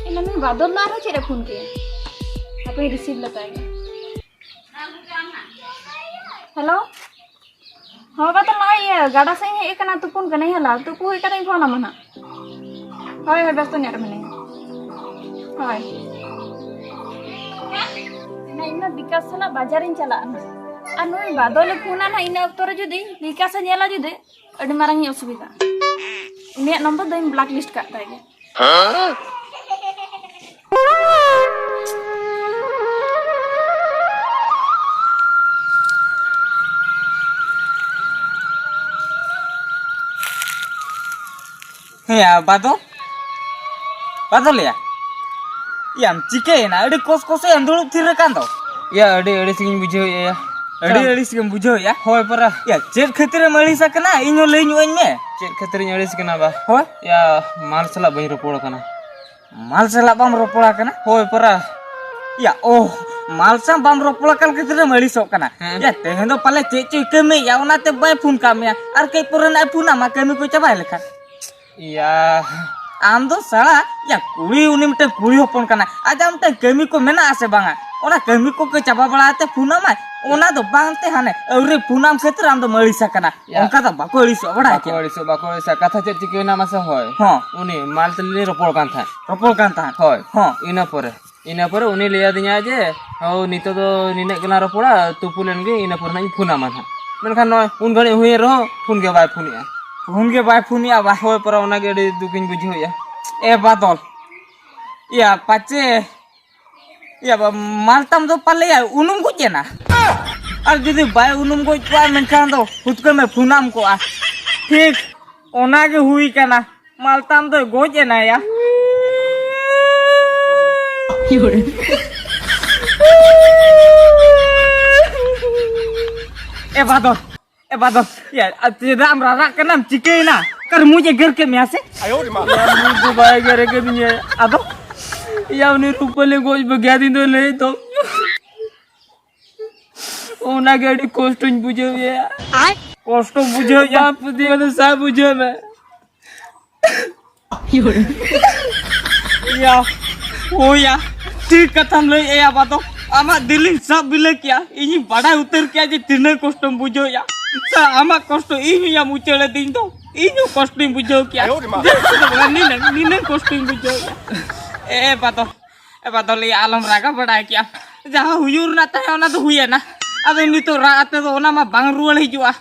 ᱤᱧ ᱱᱩᱭ ᱵᱟᱫᱚᱞ ᱫᱚ ᱟᱨᱦᱚᱸ ᱪᱮᱫ ᱮ ᱯᱷᱳᱱ ᱠᱮᱜᱼᱟ? ᱦᱟᱯᱮᱧ ᱨᱤᱥᱤᱵᱷ ᱞᱮᱛᱟᱭ ᱜᱮ᱾ ᱦᱮᱞᱳ᱾ ᱦᱚᱸ ᱵᱟᱛᱟ, ᱱᱚᱜᱼᱚᱭ ᱤᱭᱟᱹ ᱜᱟᱰᱟ ᱥᱮᱫ ᱤᱧ ᱦᱮᱡ ᱟᱠᱟᱱᱟ, ᱛᱩᱯᱩᱱ ᱠᱟᱹᱱᱟᱹᱧ᱾ ᱦᱮᱞᱟ ᱛᱩᱯᱩ ᱦᱩᱭ ᱠᱟᱛᱮ ᱤᱧ ᱯᱷᱳᱱ ᱟᱢᱟ ᱱᱟᱦᱟᱜ᱾ ᱦᱳᱭ, ᱦᱳᱭ, ᱵᱮᱥᱛᱚ ᱧᱚᱜ ᱨᱮ ᱢᱤᱱᱟᱹᱧᱟ᱾ ᱦᱳᱭ᱾ ᱤᱧ ᱢᱟ ᱵᱤᱠᱟᱥ ᱥᱟᱞᱟᱜ ᱵᱟᱡᱟᱨᱤᱧ ᱪᱟᱞᱟᱜᱼᱟ ᱱᱟᱦᱟᱜ᱾ ᱟᱨ ᱱᱩᱭ ᱵᱟᱫᱚᱞᱮ ᱯᱷᱳᱱᱟ ᱱᱟᱦᱟᱜ, ᱤᱱᱟᱹ ᱚᱠᱛᱚ ᱨᱮ ᱡᱩᱫᱤ ᱵᱤᱠᱟᱥᱮ ᱧᱮᱞᱟ ᱡᱩᱫᱤ, ᱟᱹᱰᱤ ᱢᱟᱨᱟᱝ ᱤᱧ ᱚᱥᱩᱵᱤᱫᱷᱟᱜᱼᱟ᱾ ᱩᱱᱤᱭᱟᱜ ᱱᱚᱢᱵᱚᱨ ᱫᱚᱧ ᱵᱞᱚᱠ ᱞᱤᱥᱴ ᱠᱟᱜ ᱛᱟᱭ ᱜᱮ᱾ ᱦᱮᱸ, ᱭᱟ, ᱵᱟᱫᱚᱞ? ᱵᱟᱫᱚᱞ ᱭᱟ? ᱭᱟᱢ ᱪᱤᱠᱟᱹᱭᱮᱱᱟ? ᱟᱹᱰᱤ ᱠᱚᱥ ᱠᱚᱥᱮ ᱮᱢ ᱫᱩᱲᱩᱵ ᱛᱷᱤᱨ ᱟᱠᱟᱱ ᱫᱚ᱾ ᱭᱟ, ᱟᱹᱰᱤ ᱟᱹᱲᱤᱥ ᱜᱤᱧ ᱵᱩᱡᱷᱟᱹᱣᱮᱫᱼᱟ ᱭᱟ᱾ ᱟᱹᱰᱤ ᱪᱮᱫ? ᱟᱹᱲᱤᱥ ᱜᱮᱢ ᱵᱩᱡᱷᱟᱹᱣᱮᱫᱼᱟ? ᱦᱳᱭ ᱯᱟᱨᱟ᱾ ᱭᱟ, ᱪᱮᱫ ᱠᱷᱟᱹᱛᱤᱨᱮᱢ ᱟᱹᱲᱤᱥ ᱟᱠᱟᱱᱟ? ᱤᱧ ᱦᱚᱸ ᱞᱟᱹᱭ ᱧᱚᱜ ᱟᱹᱧ ᱢᱮ᱾ ᱪᱮᱫ ᱠᱷᱟᱹᱛᱤᱨᱤᱧ ᱟᱹᱲᱤᱥ ᱠᱟᱱᱟ ᱵᱟ? ᱦᱳᱭ᱾ ᱭᱟ, ᱢᱟᱞ ᱥᱟᱞᱟᱜ ᱵᱟᱹᱧ ᱨᱚᱯᱚᱲ ᱠᱟᱱᱟ᱾ ᱢᱟᱞ ᱥᱟᱞᱟᱜ ᱵᱟᱢ ᱨᱚᱯᱚᱲ ᱟᱠᱟᱱᱟ? ᱦᱳᱭ ᱯᱟᱨᱟ᱾ ᱭᱟ, ᱳᱦ, ᱢᱟᱞ ᱥᱟᱶ ᱵᱟᱢ ᱨᱚᱯᱚᱲ ᱟᱠᱟᱱ ᱠᱷᱟᱹᱛᱤᱨ ᱮᱢ ᱟᱹᱲᱤᱥᱚᱜ ᱠᱟᱱᱟ᱾ ᱦᱮᱸ᱾ ᱭᱟ, ᱛᱮᱦᱮᱧ ᱫᱚ ᱯᱟᱞᱮ ᱪᱮᱫ ᱪᱚᱭ ᱠᱟᱹᱢᱤᱭᱮᱫᱼᱟ, ᱚᱱᱟᱛᱮ ᱵᱟᱭ ᱯᱷᱳᱱ ᱠᱟᱜ ᱢᱮᱭᱟ᱾ ᱟᱨ ᱠᱟᱹᱡ ᱯᱚᱨᱮ ᱱᱟᱜ ᱮ ᱯᱷᱳᱱ ᱟᱢᱟ, ᱠᱟᱹᱢᱤ ᱠᱚ ᱪᱟᱵᱟᱭ ᱞᱮᱠᱷᱟᱱ᱾ ᱭᱟ᱾ ᱟᱢ ᱫᱚ ᱥᱟᱲᱟ, ᱭᱟ, ᱠᱩᱲᱤ, ᱩᱱᱤ ᱢᱤᱫᱴᱮᱱ ᱠᱩᱲᱤ ᱦᱚᱯᱚᱱ ᱠᱟᱱᱟᱭ, ᱟᱡᱟᱜ ᱢᱤᱫᱴᱮᱱ ᱠᱟᱹᱢᱤ ᱠᱚ ᱢᱮᱱᱟᱜ ᱟᱥᱮ ᱵᱟᱝᱟ? ᱚᱱᱟ ᱠᱟᱹᱢᱤ ᱠᱚ ᱪᱟᱵᱟ ᱵᱟᱲᱟ ᱠᱟᱛᱮ ᱯᱷᱳᱱ ᱟᱢᱟᱭ, ᱚᱱᱟ ᱫᱚ ᱵᱟᱝ ᱛᱮ ᱦᱟᱱᱮ ᱟᱹᱣᱨᱤ ᱯᱷᱳᱱ ᱟᱢ ᱠᱷᱟᱹᱛᱤᱨ ᱟᱢ ᱫᱚᱢ ᱟᱹᱲᱤᱥ ᱟᱠᱟᱱᱟ᱾ ᱭᱟ᱾ ᱚᱱᱠᱟ ᱫᱚ ᱵᱟᱠᱚ ᱟᱹᱲᱤᱥᱚᱜᱼᱟ, ᱵᱟᱲᱟᱭ ᱵᱟᱠᱚ ᱠᱮᱫᱟ? ᱟᱹᱲᱤᱥᱚᱜ, ᱵᱟᱠᱚ ᱟᱹᱲᱤᱥᱚᱜ᱾ ᱠᱟᱛᱷᱟ ᱪᱮᱫ ᱪᱤᱠᱟᱹᱭᱮᱱᱟ ᱢᱟᱥᱮ? ᱦᱳᱭ᱾ ᱦᱚᱸ᱾ ᱩᱱᱤ ᱢᱟᱞ ᱛᱟᱞᱤᱧ ᱨᱚᱯᱚᱲ ᱠᱟᱱ ᱛᱟᱦᱮᱸᱫ᱾ ᱨᱚᱯᱚᱲ ᱠᱟᱱ ᱛᱟᱦᱮᱸᱫ᱾ ᱦᱳᱭ᱾ ᱦᱚᱸ᱾ ᱤᱱᱟᱹ ᱯᱚᱨᱮ, ᱤᱱᱟᱹ ᱯᱚᱨᱮ ᱩᱱᱤ ᱞᱟᱹᱭ ᱟᱹᱫᱤᱧᱟ ᱡᱮ, "ᱦᱳ, ᱱᱤᱛᱚᱜ ᱫᱚ ᱱᱤᱱᱟᱹᱜ ᱜᱮᱞᱟᱝ ᱨᱚᱯᱚᱲᱟ, ᱛᱩᱯᱩ ᱞᱮᱱ ᱜᱮ, ᱤᱱᱟᱹ ᱯᱚᱨᱮ ᱱᱟᱜ ᱤᱧ ᱯᱷᱳᱱ ᱟᱢᱟ ᱱᱟᱦᱟᱜ᱾" ᱢᱮᱱᱠᱷᱟᱱ ᱱᱚᱜᱼᱚᱭ ᱩᱱ ᱜᱷᱟᱹᱲᱤᱡ ᱦᱩᱭᱮᱱ ᱨᱮᱦᱚᱸ ᱯᱷᱳᱱ ᱜᱮ ᱵᱟᱭ ᱯᱷᱳᱱᱮᱜᱼᱟ᱾ ᱯᱷᱳᱱ ᱜᱮ ᱵᱟᱭ ᱯᱷᱳᱱᱮᱜᱼᱟ ᱵᱟ? ᱦᱳᱭ, ᱯᱚᱨᱟ ᱚᱱᱟ ᱜᱮ ᱟᱹᱰᱤ ᱫᱩᱠᱤᱧ ᱵᱩᱡᱷᱟᱹᱣᱮᱜᱼᱟ᱾ ᱮ ᱵᱟᱫᱚᱞ, ᱭᱟ, ᱯᱟᱪᱮ, ᱭᱟ, ᱵᱟ-, ᱢᱟᱞ ᱛᱟᱢ ᱫᱚ ᱯᱟᱞᱮ ᱭᱟ ᱩᱱᱩᱢ ᱜᱚᱡ ᱮᱱᱟ᱾ ᱟᱨ ᱡᱩᱫᱤ ᱵᱟᱭ ᱩᱱᱩᱢ ᱜᱚᱡ ᱠᱚᱜᱼᱟ, ᱢᱮᱱᱠᱷᱟᱱ ᱫᱚ ᱦᱩᱛᱠᱟᱹᱢᱮ ᱯᱷᱳᱱᱟᱢ ᱠᱚᱜᱼᱟ᱾ ᱴᱷᱤᱠ ᱚᱱᱟ ᱜᱮ ᱦᱩᱭ ᱠᱟᱱᱟ᱾ ᱢᱟᱞᱛᱟᱢ ᱫᱚᱭ ᱜᱚᱡ ᱮᱱᱟᱭᱟ᱾ ᱮ ᱵᱟᱫᱚᱞ, ᱮ ᱵᱟᱫᱚᱞ, ᱭᱟ, ᱪᱮᱫᱟᱜ ᱮᱢ ᱨᱟᱨᱟᱜ ᱠᱟᱱᱟᱢ? ᱪᱤᱠᱟᱹᱭᱮᱱᱟ? ᱚᱠᱟᱨᱮ ᱢᱩᱡ ᱮ ᱜᱮᱨ ᱠᱮᱫ ᱢᱮᱭᱟ ᱥᱮ? ᱭᱟ, ᱢᱩᱡ ᱫᱚ ᱵᱟᱭ ᱜᱮᱨ ᱠᱟᱫᱤᱧᱟ᱾ ᱟᱫᱚ? ᱭᱟ, ᱩᱱᱤ ᱨᱩᱯᱟᱹᱞᱤ ᱜᱚᱡ ᱵᱟᱹᱜᱤᱭᱟᱫᱤᱧ ᱫᱚ ᱞᱟᱹᱭ ᱫᱚ᱾ ᱚᱱᱟᱜᱮ ᱟᱹᱰᱤ ᱠᱚᱥᱴᱚᱧ ᱵᱩᱡᱷᱟᱹᱣᱮᱫᱼᱟ᱾ ᱠᱚᱥᱴᱚ ᱵᱩᱡᱷᱟᱹᱣᱮᱫᱼᱟ? ᱵᱟᱝ ᱯᱟᱹᱛᱭᱟᱹᱣ ᱫᱚ ᱥᱟᱵ ᱵᱩᱡᱷᱟᱹᱣ ᱢᱮ᱾ ᱭᱟ, ᱦᱳᱭᱟ, ᱴᱷᱤᱠ ᱠᱟᱛᱷᱟᱢ ᱞᱟᱹᱭᱮᱫᱼᱟ ᱵᱟᱫᱚ᱾ ᱟᱢᱟᱜ ᱫᱤᱞᱤᱧ ᱥᱟᱵ ᱵᱤᱞᱟᱹ ᱠᱮᱭᱟ, ᱤᱧᱤᱧ ᱵᱟᱰᱟᱭ ᱩᱛᱟᱹᱨ ᱠᱮᱭᱟ ᱡᱮ ᱛᱤᱱᱟᱹᱜ ᱠᱚᱥᱴᱚᱢ ᱵᱩᱡᱷᱟᱹᱣᱮᱫᱼᱟ᱾ ᱥᱟ, ᱟᱢᱟᱜ ᱠᱚᱥᱴᱚ ᱤᱧ ᱦᱚᱸᱭᱟᱢ ᱩᱪᱟᱹᱲ ᱟᱹᱫᱤᱧ ᱫᱚ, ᱤᱧ ᱦᱚᱸ ᱠᱚᱥᱴᱚᱧ ᱵᱩᱡᱷᱟᱹᱣ ᱠᱮᱭᱟ᱾ ᱟᱭᱳ ᱨᱮ ᱢᱟ᱾ ᱱᱤᱱᱟᱹᱜ, ᱱᱤᱱᱟᱹᱜ ᱠᱚᱥᱴᱚᱧ ᱵᱩᱡᱷᱟᱹᱣᱮᱫᱼᱟ᱾ ᱮ ᱵᱟᱫᱚ, ᱮ ᱵᱟᱫᱚᱞᱤᱭᱟ, ᱟᱞᱚᱢ ᱨᱟᱜᱟ, ᱵᱟᱰᱟᱭ ᱠᱮᱜᱼᱟᱢ᱾ ᱡᱟᱦᱟᱸ ᱦᱩᱭᱩᱜ ᱨᱮᱱᱟᱜ ᱛᱟᱦᱮᱸ, ᱚᱱᱟ ᱫᱚ ᱦᱩᱭᱮᱱᱟ᱾ ᱟᱫᱚ ᱱᱤᱛᱚᱜ ᱨᱟᱜ ᱟᱛᱮ ᱫᱚ ᱚᱱᱟ ᱢᱟ ᱵᱟᱝ ᱨᱩᱣᱟᱹᱲ ᱦᱤᱡᱩᱜᱼᱟ᱾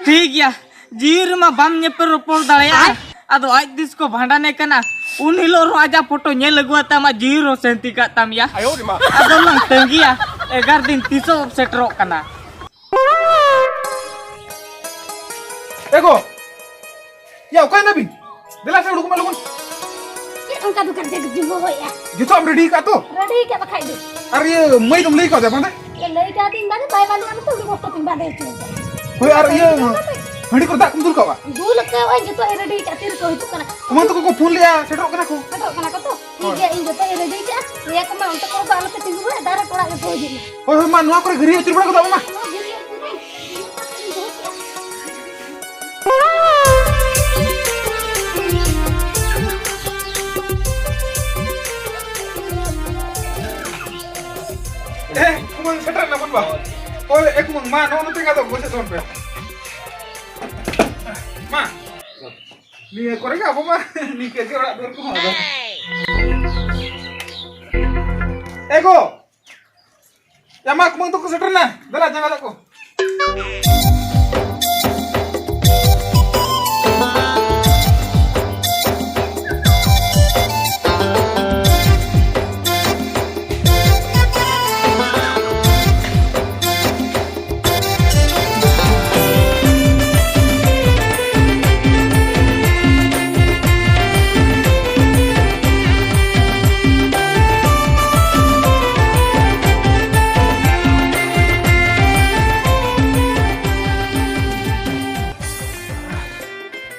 ᱴᱷᱤᱠ ᱜᱮᱭᱟ, ᱡᱤᱣᱤ ᱨᱮᱢᱟ ᱵᱟᱢ ᱧᱮᱯᱮᱞ ᱨᱚᱯᱚᱲ ᱫᱟᱲᱮᱭᱟᱜᱼᱟ᱾ ᱟᱫᱚ ᱟᱡ ᱛᱤᱥ ᱠᱚ ᱵᱷᱟᱸᱰᱟᱱᱮ ᱠᱟᱱᱟ, ᱩᱱ ᱦᱤᱞᱳᱜ ᱨᱮᱦᱚᱸ ᱟᱡᱟᱜ ᱯᱷᱳᱴᱳ ᱧᱮᱞ ᱟᱹᱜᱩᱣᱟᱛᱮ ᱟᱢᱟᱜ ᱡᱤᱣᱤ ᱨᱮᱦᱚᱸ ᱥᱟᱹᱱᱛᱤ ᱠᱟᱜ ᱛᱟᱢ ᱭᱟ᱾ ᱟᱫᱚ ᱞᱟᱝ ᱛᱟᱺᱜᱤᱭᱟ, ᱮᱜᱟᱨ ᱫᱤᱱ ᱛᱤᱥᱚᱜ ᱥᱮᱴᱮᱨᱚᱜ ᱠᱟᱱᱟ᱾ ᱮ ᱜᱚ, ᱭᱟ, ᱚᱠᱟᱭ ᱱᱟᱵᱤᱱ? ᱫᱮᱞᱟ ᱥᱮ, ᱩᱰᱩᱠ ᱢᱮ ᱞᱚᱜᱚᱱ᱾ ᱪᱮᱫ ᱚᱱᱠᱟ ᱫᱚᱠᱟᱱ ᱪᱮᱫ ᱡᱤᱵᱚ ᱦᱚᱭᱟ? ᱡᱚᱛᱚ ᱟᱢ ᱨᱮᱰᱤ ᱠᱟᱜ ᱛᱚ? ᱨᱮᱰᱤ ᱠᱟᱜ ᱵᱟᱠᱷᱟᱡ ᱫᱚ᱾ ᱟᱨ ᱤᱭᱟᱹ, ᱢᱟᱹᱭ ᱫᱚᱢ ᱞᱟᱹᱭ ᱠᱟᱣᱫᱮᱭᱟ ᱵᱟᱝ ᱫᱮ? ᱞᱟᱹᱭ ᱠᱟᱫᱤᱧ ᱵᱟᱝ, ᱵᱟᱭ ᱵᱟᱝ ᱠᱟᱱᱟ ᱛᱚ, ᱩᱰᱩᱠ ᱚᱠᱛᱚ ᱛᱤᱧ ᱵᱟᱰᱟᱭ ᱦᱚᱪᱚᱭᱮᱫᱟ᱾ ᱦᱳᱭ, ᱟᱨ ᱤᱭᱟᱹ, ᱦᱟᱺᱰᱤ ᱠᱚ ᱫᱟᱜ ᱠᱚᱢ ᱫᱩᱞ ᱠᱟᱣᱟ? ᱫᱩᱞ ᱟᱠᱟᱫ ᱟᱹᱧ, ᱡᱚᱛᱚ ᱤᱧ ᱨᱮᱰᱤ ᱠᱟᱜ, ᱛᱤ ᱨᱮᱠᱚ ᱦᱤᱡᱩᱜ ᱠᱟᱱᱟ᱾ ᱠᱩᱢᱟᱹᱝ ᱛᱟᱠᱚ ᱠᱚ ᱯᱷᱳᱱ ᱞᱮᱜᱼᱟ, ᱥᱮᱴᱮᱨᱚᱜ ᱠᱟᱱᱟ ᱠᱚ᱾ ᱥᱮᱴᱮᱨᱚᱜ ᱠᱟᱱᱟ ᱠᱚ ᱛᱚ? ᱴᱷᱤᱠ ᱜᱮᱭᱟ, ᱤᱧ ᱡᱚᱛᱚ ᱤᱧ ᱨᱮᱰᱤ ᱠᱟᱜᱼᱟ᱾ ᱞᱟᱹᱭᱟ ᱠᱚ ᱢᱟ, ᱚᱱᱛᱮ ᱠᱚᱨᱮ ᱫᱚ ᱟᱞᱚᱯᱮ ᱛᱤᱸᱜᱩ ᱵᱟᱲᱟᱜᱼᱟ, ᱫᱟᱨᱮ ᱠᱚᱲᱟ ᱜᱮᱠᱚ ᱦᱤᱡᱩᱜ ᱢᱟ᱾ ᱦᱳᱭ, ᱦᱳᱭ, ᱢᱟ, ᱱᱚᱣᱟ ᱠᱚᱨᱮ ᱜᱟᱹᱨᱤ ᱟᱹᱪᱩᱨ ᱵᱟᱲᱟ ᱜᱚᱫᱚᱜ ᱢᱟ᱾ ᱱᱚᱣᱟ ᱜᱟᱹᱨᱤ ᱟᱹᱪᱩᱨ ᱨᱮ᱾ ᱮ, ᱠᱩᱢᱟᱹᱝ ᱥᱮᱴᱮᱨ ᱮᱱᱟ ᱵᱚᱱ ᱵᱟ᱾ ᱦᱳᱭ, ᱮ ᱠᱩᱢᱟᱹᱝ, ᱢᱟ, ᱱᱚᱜᱼᱚ ᱱᱚᱛᱮ ᱜᱮ ᱟᱫᱚ ᱜᱚᱥᱮ ᱛᱟᱵᱚᱱ ᱯᱮ᱾ ᱢᱟ, ᱱᱤᱭᱟᱹ ᱠᱚᱨᱮ ᱜᱮ ᱟᱵᱚ ᱢᱟ, ᱱᱤᱝᱠᱟᱹ ᱜᱮ ᱚᱲᱟᱜ ᱫᱩᱣᱟᱹᱨ ᱠᱚᱦᱚᱸ ᱟᱫᱚ᱾ ᱮ ᱜᱚ! ᱭᱟ ᱢᱟ, ᱠᱩᱢᱟᱹᱝ ᱛᱟᱠᱚ ᱥᱮᱴᱮᱨ ᱮᱱᱟ᱾ ᱫᱮᱞᱟ, ᱡᱟᱸᱜᱟ ᱫᱟᱜ ᱠᱚ᱾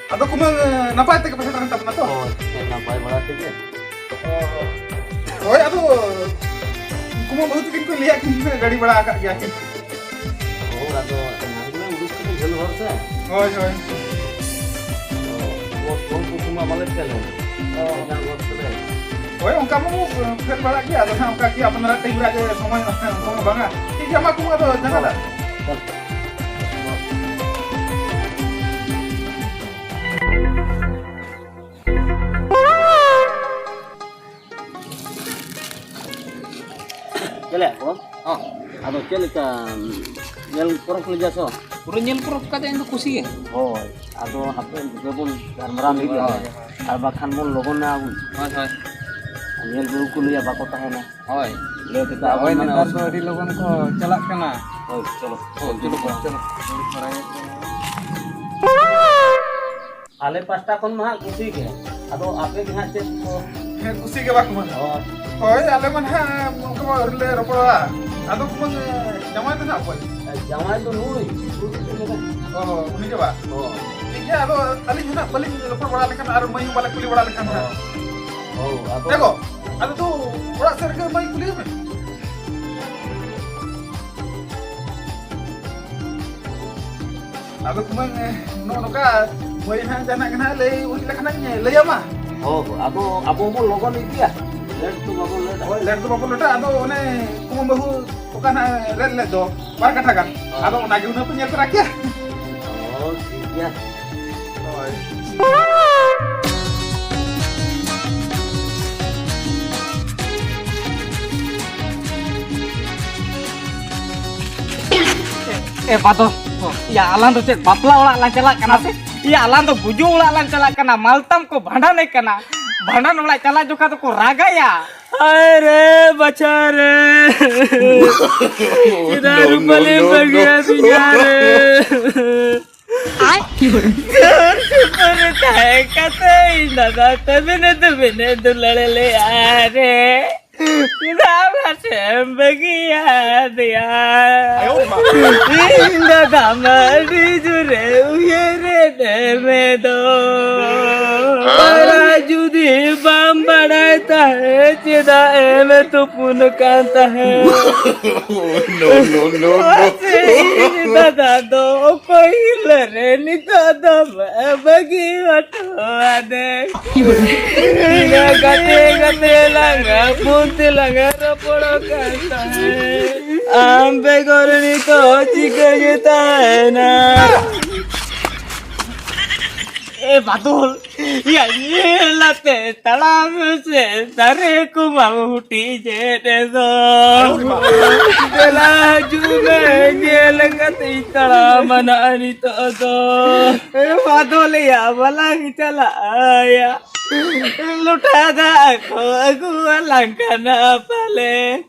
ᱟᱫᱚ ᱠᱩᱢᱟᱹᱝ, ᱱᱟᱯᱟᱭ ᱛᱮᱜᱮ ᱯᱮ ᱥᱮᱴᱮᱨ ᱮᱱ ᱛᱟᱵᱚᱱᱟ ᱛᱚ? ᱦᱳᱭ, ᱱᱟᱯᱟᱭ ᱵᱟᱲᱟ ᱛᱮᱜᱮ᱾ ᱚ, ᱦᱳᱭ, ᱟᱫᱚ ᱠᱩᱢᱟᱹᱝ ᱵᱟᱹᱦᱩ ᱛᱟᱹᱠᱤᱱ ᱠᱚ ᱞᱟᱹᱭᱟᱫ ᱠᱤᱱ ᱛᱟᱦᱮᱸ, ᱜᱟᱹᱰᱤ ᱵᱷᱟᱲᱟ ᱟᱠᱟᱫ ᱜᱮᱭᱟ ᱠᱤᱱ᱾ ᱦᱳᱭ, ᱟᱫᱚ ᱮᱱᱟᱝ ᱜᱮᱞᱮ ᱩᱰᱩᱠ ᱠᱟᱱᱟ ᱡᱷᱟᱹᱞ ᱦᱚᱨ ᱛᱮ᱾ ᱦᱳᱭ, ᱦᱳᱭ᱾ ᱛᱚ, ᱵᱚᱥ ᱠᱚ ᱠᱚᱢᱟ ᱵᱟᱞᱮ ᱯᱷᱮᱞ ᱞᱮᱱᱟ᱾ ᱚ᱾ ᱮᱴᱟᱜ ᱵᱚᱥ ᱛᱮᱞᱮ᱾ ᱦᱳᱭ, ᱚᱱᱠᱟ ᱢᱟ ᱯᱷᱮᱞ ᱵᱟᱲᱟᱜ ᱜᱮᱭᱟ, ᱟᱫᱚ ᱱᱟᱦᱟᱜ ᱚᱱᱠᱟ ᱠᱤ ᱟᱯᱱᱟᱨᱟᱜ ᱴᱟᱭᱤᱢ ᱨᱮ ᱟᱡ ᱮ ᱥᱚᱢᱚᱭ ᱚᱱᱠᱟ ᱢᱟ ᱵᱟᱝᱟ᱾ ᱴᱷᱤᱠ ᱜᱮᱭᱟ, ᱢᱟ ᱠᱩᱢᱟᱹᱝ, ᱟᱫᱚ ᱡᱟᱸᱜᱟ ᱫᱟᱜ᱾ ᱪᱮᱫ ᱞᱮᱠᱟ ᱠᱚ? ᱦᱚᱸ᱾ ᱟᱫᱚ ᱪᱮᱫ ᱞᱮᱠᱟ ᱧᱮᱞ ᱯᱚᱨᱚᱵᱽ ᱠᱚ ᱞᱟᱹᱭᱟ ᱥᱚ? ᱯᱩᱨᱟᱹ ᱧᱮᱞ ᱯᱚᱨᱚᱵᱽ ᱠᱟᱛᱮ ᱤᱧ ᱫᱚ ᱠᱩᱥᱤ ᱜᱮ᱾ ᱦᱳᱭ, ᱟᱫᱚ ᱦᱟᱯᱮ ᱜᱤᱫᱽᱨᱟᱹ ᱵᱚᱱ ᱜᱟᱞᱢᱟᱨᱟᱣ ᱞᱮᱜᱮ᱾ ᱦᱳᱭ᱾ ᱟᱨ ᱵᱟᱠᱷᱟᱱ ᱵᱚᱱ ᱞᱚᱜᱚᱱᱟ ᱟᱵᱚ᱾ ᱦᱳᱭ, ᱦᱳᱭ᱾ ᱧᱮᱞ ᱵᱩᱨᱩ ᱠᱚ ᱞᱟᱹᱭᱟ ᱵᱟᱠᱚ ᱛᱟᱦᱮᱱᱟ᱾ ᱦᱳᱭ᱾ ᱞᱟᱹᱭ ᱛᱮᱫᱚ ᱟᱵᱚ ᱦᱳᱭ, ᱢᱟᱱᱮ ᱱᱮᱛᱟᱨ ᱫᱚ ᱚᱥᱩᱵᱤᱫᱷᱟ᱾ ᱟᱹᱰᱤ ᱞᱚᱜᱚᱱ ᱠᱚ ᱪᱟᱞᱟᱜ ᱠᱟᱱᱟ᱾ ᱦᱳᱭ, ᱪᱚᱞᱚ᱾ ᱦᱳᱭ, ᱪᱚᱞᱚ, ᱪᱚᱞᱚ᱾ ᱟᱞᱮ ᱯᱟᱥᱴᱟ ᱠᱷᱚᱱ ᱢᱟ ᱦᱟᱸᱜ ᱠᱩᱥᱤ ᱜᱮ᱾ ᱟᱫᱚ ᱟᱯᱮ ᱜᱮ ᱦᱟᱸᱜ ᱪᱮᱫ ᱠᱚ? ᱦᱮᱸ, ᱠᱩᱥᱤ ᱜᱮ ᱵᱟᱝ ᱢᱟ᱾ ᱦᱳᱭ᱾ ᱦᱳᱭ, ᱟᱞᱮ ᱢᱟ ᱱᱟᱦᱟᱜ ᱚᱱᱠᱟ ᱢᱟ ᱟᱹᱣᱨᱤ ᱞᱮ ᱨᱚᱯᱚᱲᱟ᱾ ᱟᱫᱚ ᱠᱩᱢᱟᱹᱝ, ᱡᱟᱶᱟᱭ ᱫᱚ ᱱᱟᱦᱟᱜ ᱚᱠᱚᱭ? ᱡᱟᱶᱟᱭ ᱫᱚ ᱱᱩᱭ, ᱱᱩᱭ ᱜᱮ ᱢᱮᱱᱟᱭ᱾ ᱚ, ᱩᱱᱤ ᱜᱮ ᱵᱟ? ᱦᱳᱭ᱾ ᱴᱷᱤᱠ ᱜᱮᱭᱟ, ᱟᱫᱚ ᱟᱹᱞᱤᱧ ᱦᱚᱸ ᱱᱟᱦᱟᱜ ᱵᱟᱹᱞᱤᱧ ᱨᱚᱯᱚᱲ ᱵᱟᱲᱟ ᱞᱮᱠᱷᱟᱱ ᱟᱨ ᱢᱟᱹᱭ ᱦᱚᱸ ᱵᱟᱞᱮ ᱠᱩᱞᱤ ᱵᱟᱲᱟ ᱞᱮᱠᱷᱟᱱ ᱱᱟᱦᱟᱜ᱾ ᱦᱳᱭ, ᱟᱫᱚ ᱮ ᱜᱚ, ᱟᱫᱚ ᱫᱩ ᱚᱲᱟᱜ ᱥᱮᱫ ᱨᱮᱜᱮ ᱢᱟᱹᱭ ᱠᱩᱞᱤᱭᱮ ᱢᱮ᱾ ᱟᱫᱚ ᱠᱩᱢᱟᱹᱝ, ᱱᱚᱜᱼᱚ ᱱᱚᱝᱠᱟ ᱢᱟᱹᱭ ᱦᱟᱸᱜ ᱡᱟᱦᱟᱱᱟᱜ ᱜᱮ ᱱᱟᱦᱟᱜ ᱞᱟᱹᱭ ᱦᱩᱭ ᱞᱮᱠᱷᱟᱱ ᱤᱧ ᱞᱟᱹᱭ ᱟᱢᱟ᱾ ᱦᱳᱭ, ᱟᱫᱚ ᱟᱵᱚ ᱵᱚᱱ ᱞᱚᱜᱚᱱ ᱤᱫᱤᱭᱟ, ᱞᱮᱴ ᱫᱚ ᱵᱟᱵᱚᱱ ᱞᱮᱴᱟ᱾ ᱦᱳᱭ, ᱞᱮᱴ ᱫᱚ ᱵᱟᱵᱚᱱ ᱞᱮᱴᱟ᱾ ᱟᱫᱚ ᱚᱱᱮ ᱠᱩᱢᱟᱹᱝ ᱵᱟᱹᱦᱩ ᱚᱠᱟ ᱱᱟᱦᱟᱜ ᱨᱮᱫ ᱞᱮᱫ ᱫᱚ ᱵᱟᱨ ᱠᱟᱴᱷᱟ ᱜᱟᱱ, ᱦᱳᱭ᱾ ᱟᱫᱚ ᱚᱱᱟ ᱜᱮ ᱦᱩᱱᱟᱹᱝ ᱯᱮ ᱧᱮᱞ ᱛᱚᱨᱟ ᱠᱮᱭᱟ᱾ ᱚ, ᱴᱷᱤᱠ ᱜᱮᱭᱟ᱾ ᱦᱳᱭ᱾ ᱮ ᱵᱟᱫᱚ, ᱭᱟ, ᱟᱞᱟᱝ ᱫᱚ ᱪᱮᱫ ᱵᱟᱯᱞᱟ ᱚᱲᱟᱜ ᱞᱟᱝ ᱪᱟᱞᱟᱜ ᱠᱟᱱᱟ ᱥᱮ? ᱭᱟ, ᱟᱞᱟᱝ ᱫᱚ ᱵᱩᱡᱩ ᱚᱲᱟᱜ ᱞᱟᱝ ᱪᱟᱞᱟᱜ ᱠᱟᱱᱟ, ᱢᱟᱞᱛᱟᱢ ᱠᱚ ᱵᱷᱟᱸᱰᱟᱱᱮ ᱠᱟᱱᱟ᱾ ᱵᱷᱟᱸᱰᱟᱱ ᱚᱲᱟᱜ ᱪᱟᱞᱟᱜ ᱡᱚᱠᱷᱟ ᱫᱚᱠᱚ ᱨᱟᱜᱟ ᱭᱟ᱾ ᱦᱟᱭ ᱨᱮ ᱵᱟᱪᱷᱟ ᱨᱮ, ᱪᱮᱫᱟᱜ ᱨᱩᱯᱟᱹᱞᱤᱢ ᱵᱟᱹᱜᱤᱭᱟᱫᱤᱧᱟ ᱨᱮ? ᱥᱩᱨ ᱥᱩᱯᱩᱨ ᱨᱮ ᱛᱟᱦᱮᱸ ᱠᱟᱛᱮ ᱤᱧ ᱫᱟᱫᱟ ᱛᱮ ᱵᱤᱱᱟᱹ ᱫᱩ ᱵᱤᱱᱟᱹ ᱫᱩᱞᱟᱹᱲ ᱞᱮᱭᱟ ᱨᱮ᱾ ᱪᱮᱫᱟᱜ ᱵᱷᱟᱥᱮᱢ ᱵᱟᱹᱜᱤᱭᱟᱫᱮᱭᱟ? ᱤᱧ ᱫᱟᱫᱟ ᱢᱟ ᱟᱹᱰᱤ ᱡᱳᱨᱮ ᱩᱭᱦᱟᱹᱨᱮᱫ ᱢᱮ ᱫᱚ᱾ ᱵᱟᱲᱟᱭ ᱡᱩᱫᱤ ᱵᱟᱢ ᱵᱟᱲᱟᱭ ᱛᱟᱦᱮᱸ, ᱪᱮᱫᱟᱜ ᱮᱢ ᱛᱩᱯᱩᱱ ᱠᱟᱱ ᱛᱟᱦᱮᱸ? ᱢᱟᱥᱮ ᱤᱧ ᱫᱟᱫᱟ ᱫᱚ ᱚᱠᱚᱭ ᱦᱤᱞᱳ ᱨᱮ ᱱᱤᱛᱚᱜ ᱫᱚᱢ ᱵᱟᱹᱜᱤ ᱦᱚᱴᱚ ᱟᱫᱮ? ᱛᱤᱱᱟᱹᱜ ᱜᱟᱛᱮ ᱜᱟᱛᱮ ᱞᱟᱝ ᱯᱷᱳᱱ ᱛᱮ ᱞᱟᱝ ᱨᱚᱯᱚᱲ ᱠᱟᱱ ᱛᱟᱦᱮᱸ, ᱟᱢ ᱵᱮᱜᱚᱨ ᱱᱤᱛᱚᱜ ᱪᱤᱠᱟᱹ ᱜᱮ ᱛᱟᱦᱮᱱᱟ? ᱮ ᱵᱟᱫᱚᱞ, ᱭᱟ ᱧᱮᱞ ᱟᱛᱮ ᱛᱟᱲᱟᱢ ᱥᱮ ᱫᱟᱨᱮ ᱠᱚ ᱵᱟᱝ ᱦᱩᱴᱤᱡ ᱮᱫ ᱫᱚ᱾ ᱫᱮᱞᱟ ᱦᱤᱡᱩᱜ ᱢᱮ, ᱧᱮᱞ ᱠᱟᱛᱮᱧ ᱛᱟᱲᱟᱢᱟ ᱱᱟᱜ ᱱᱤᱛᱚᱜ ᱫᱚ᱾ ᱮ ᱵᱟᱫᱚᱞ, ᱭᱟ ᱵᱟᱞᱟᱝ ᱪᱟᱞᱟᱜᱼᱟ, ᱭᱟ᱾ ᱞᱚᱴᱟ ᱫᱟᱜ ᱠᱚ ᱟᱹᱜᱩ ᱟᱞᱟᱝ ᱠᱟᱱᱟ ᱯᱟᱞᱮ᱾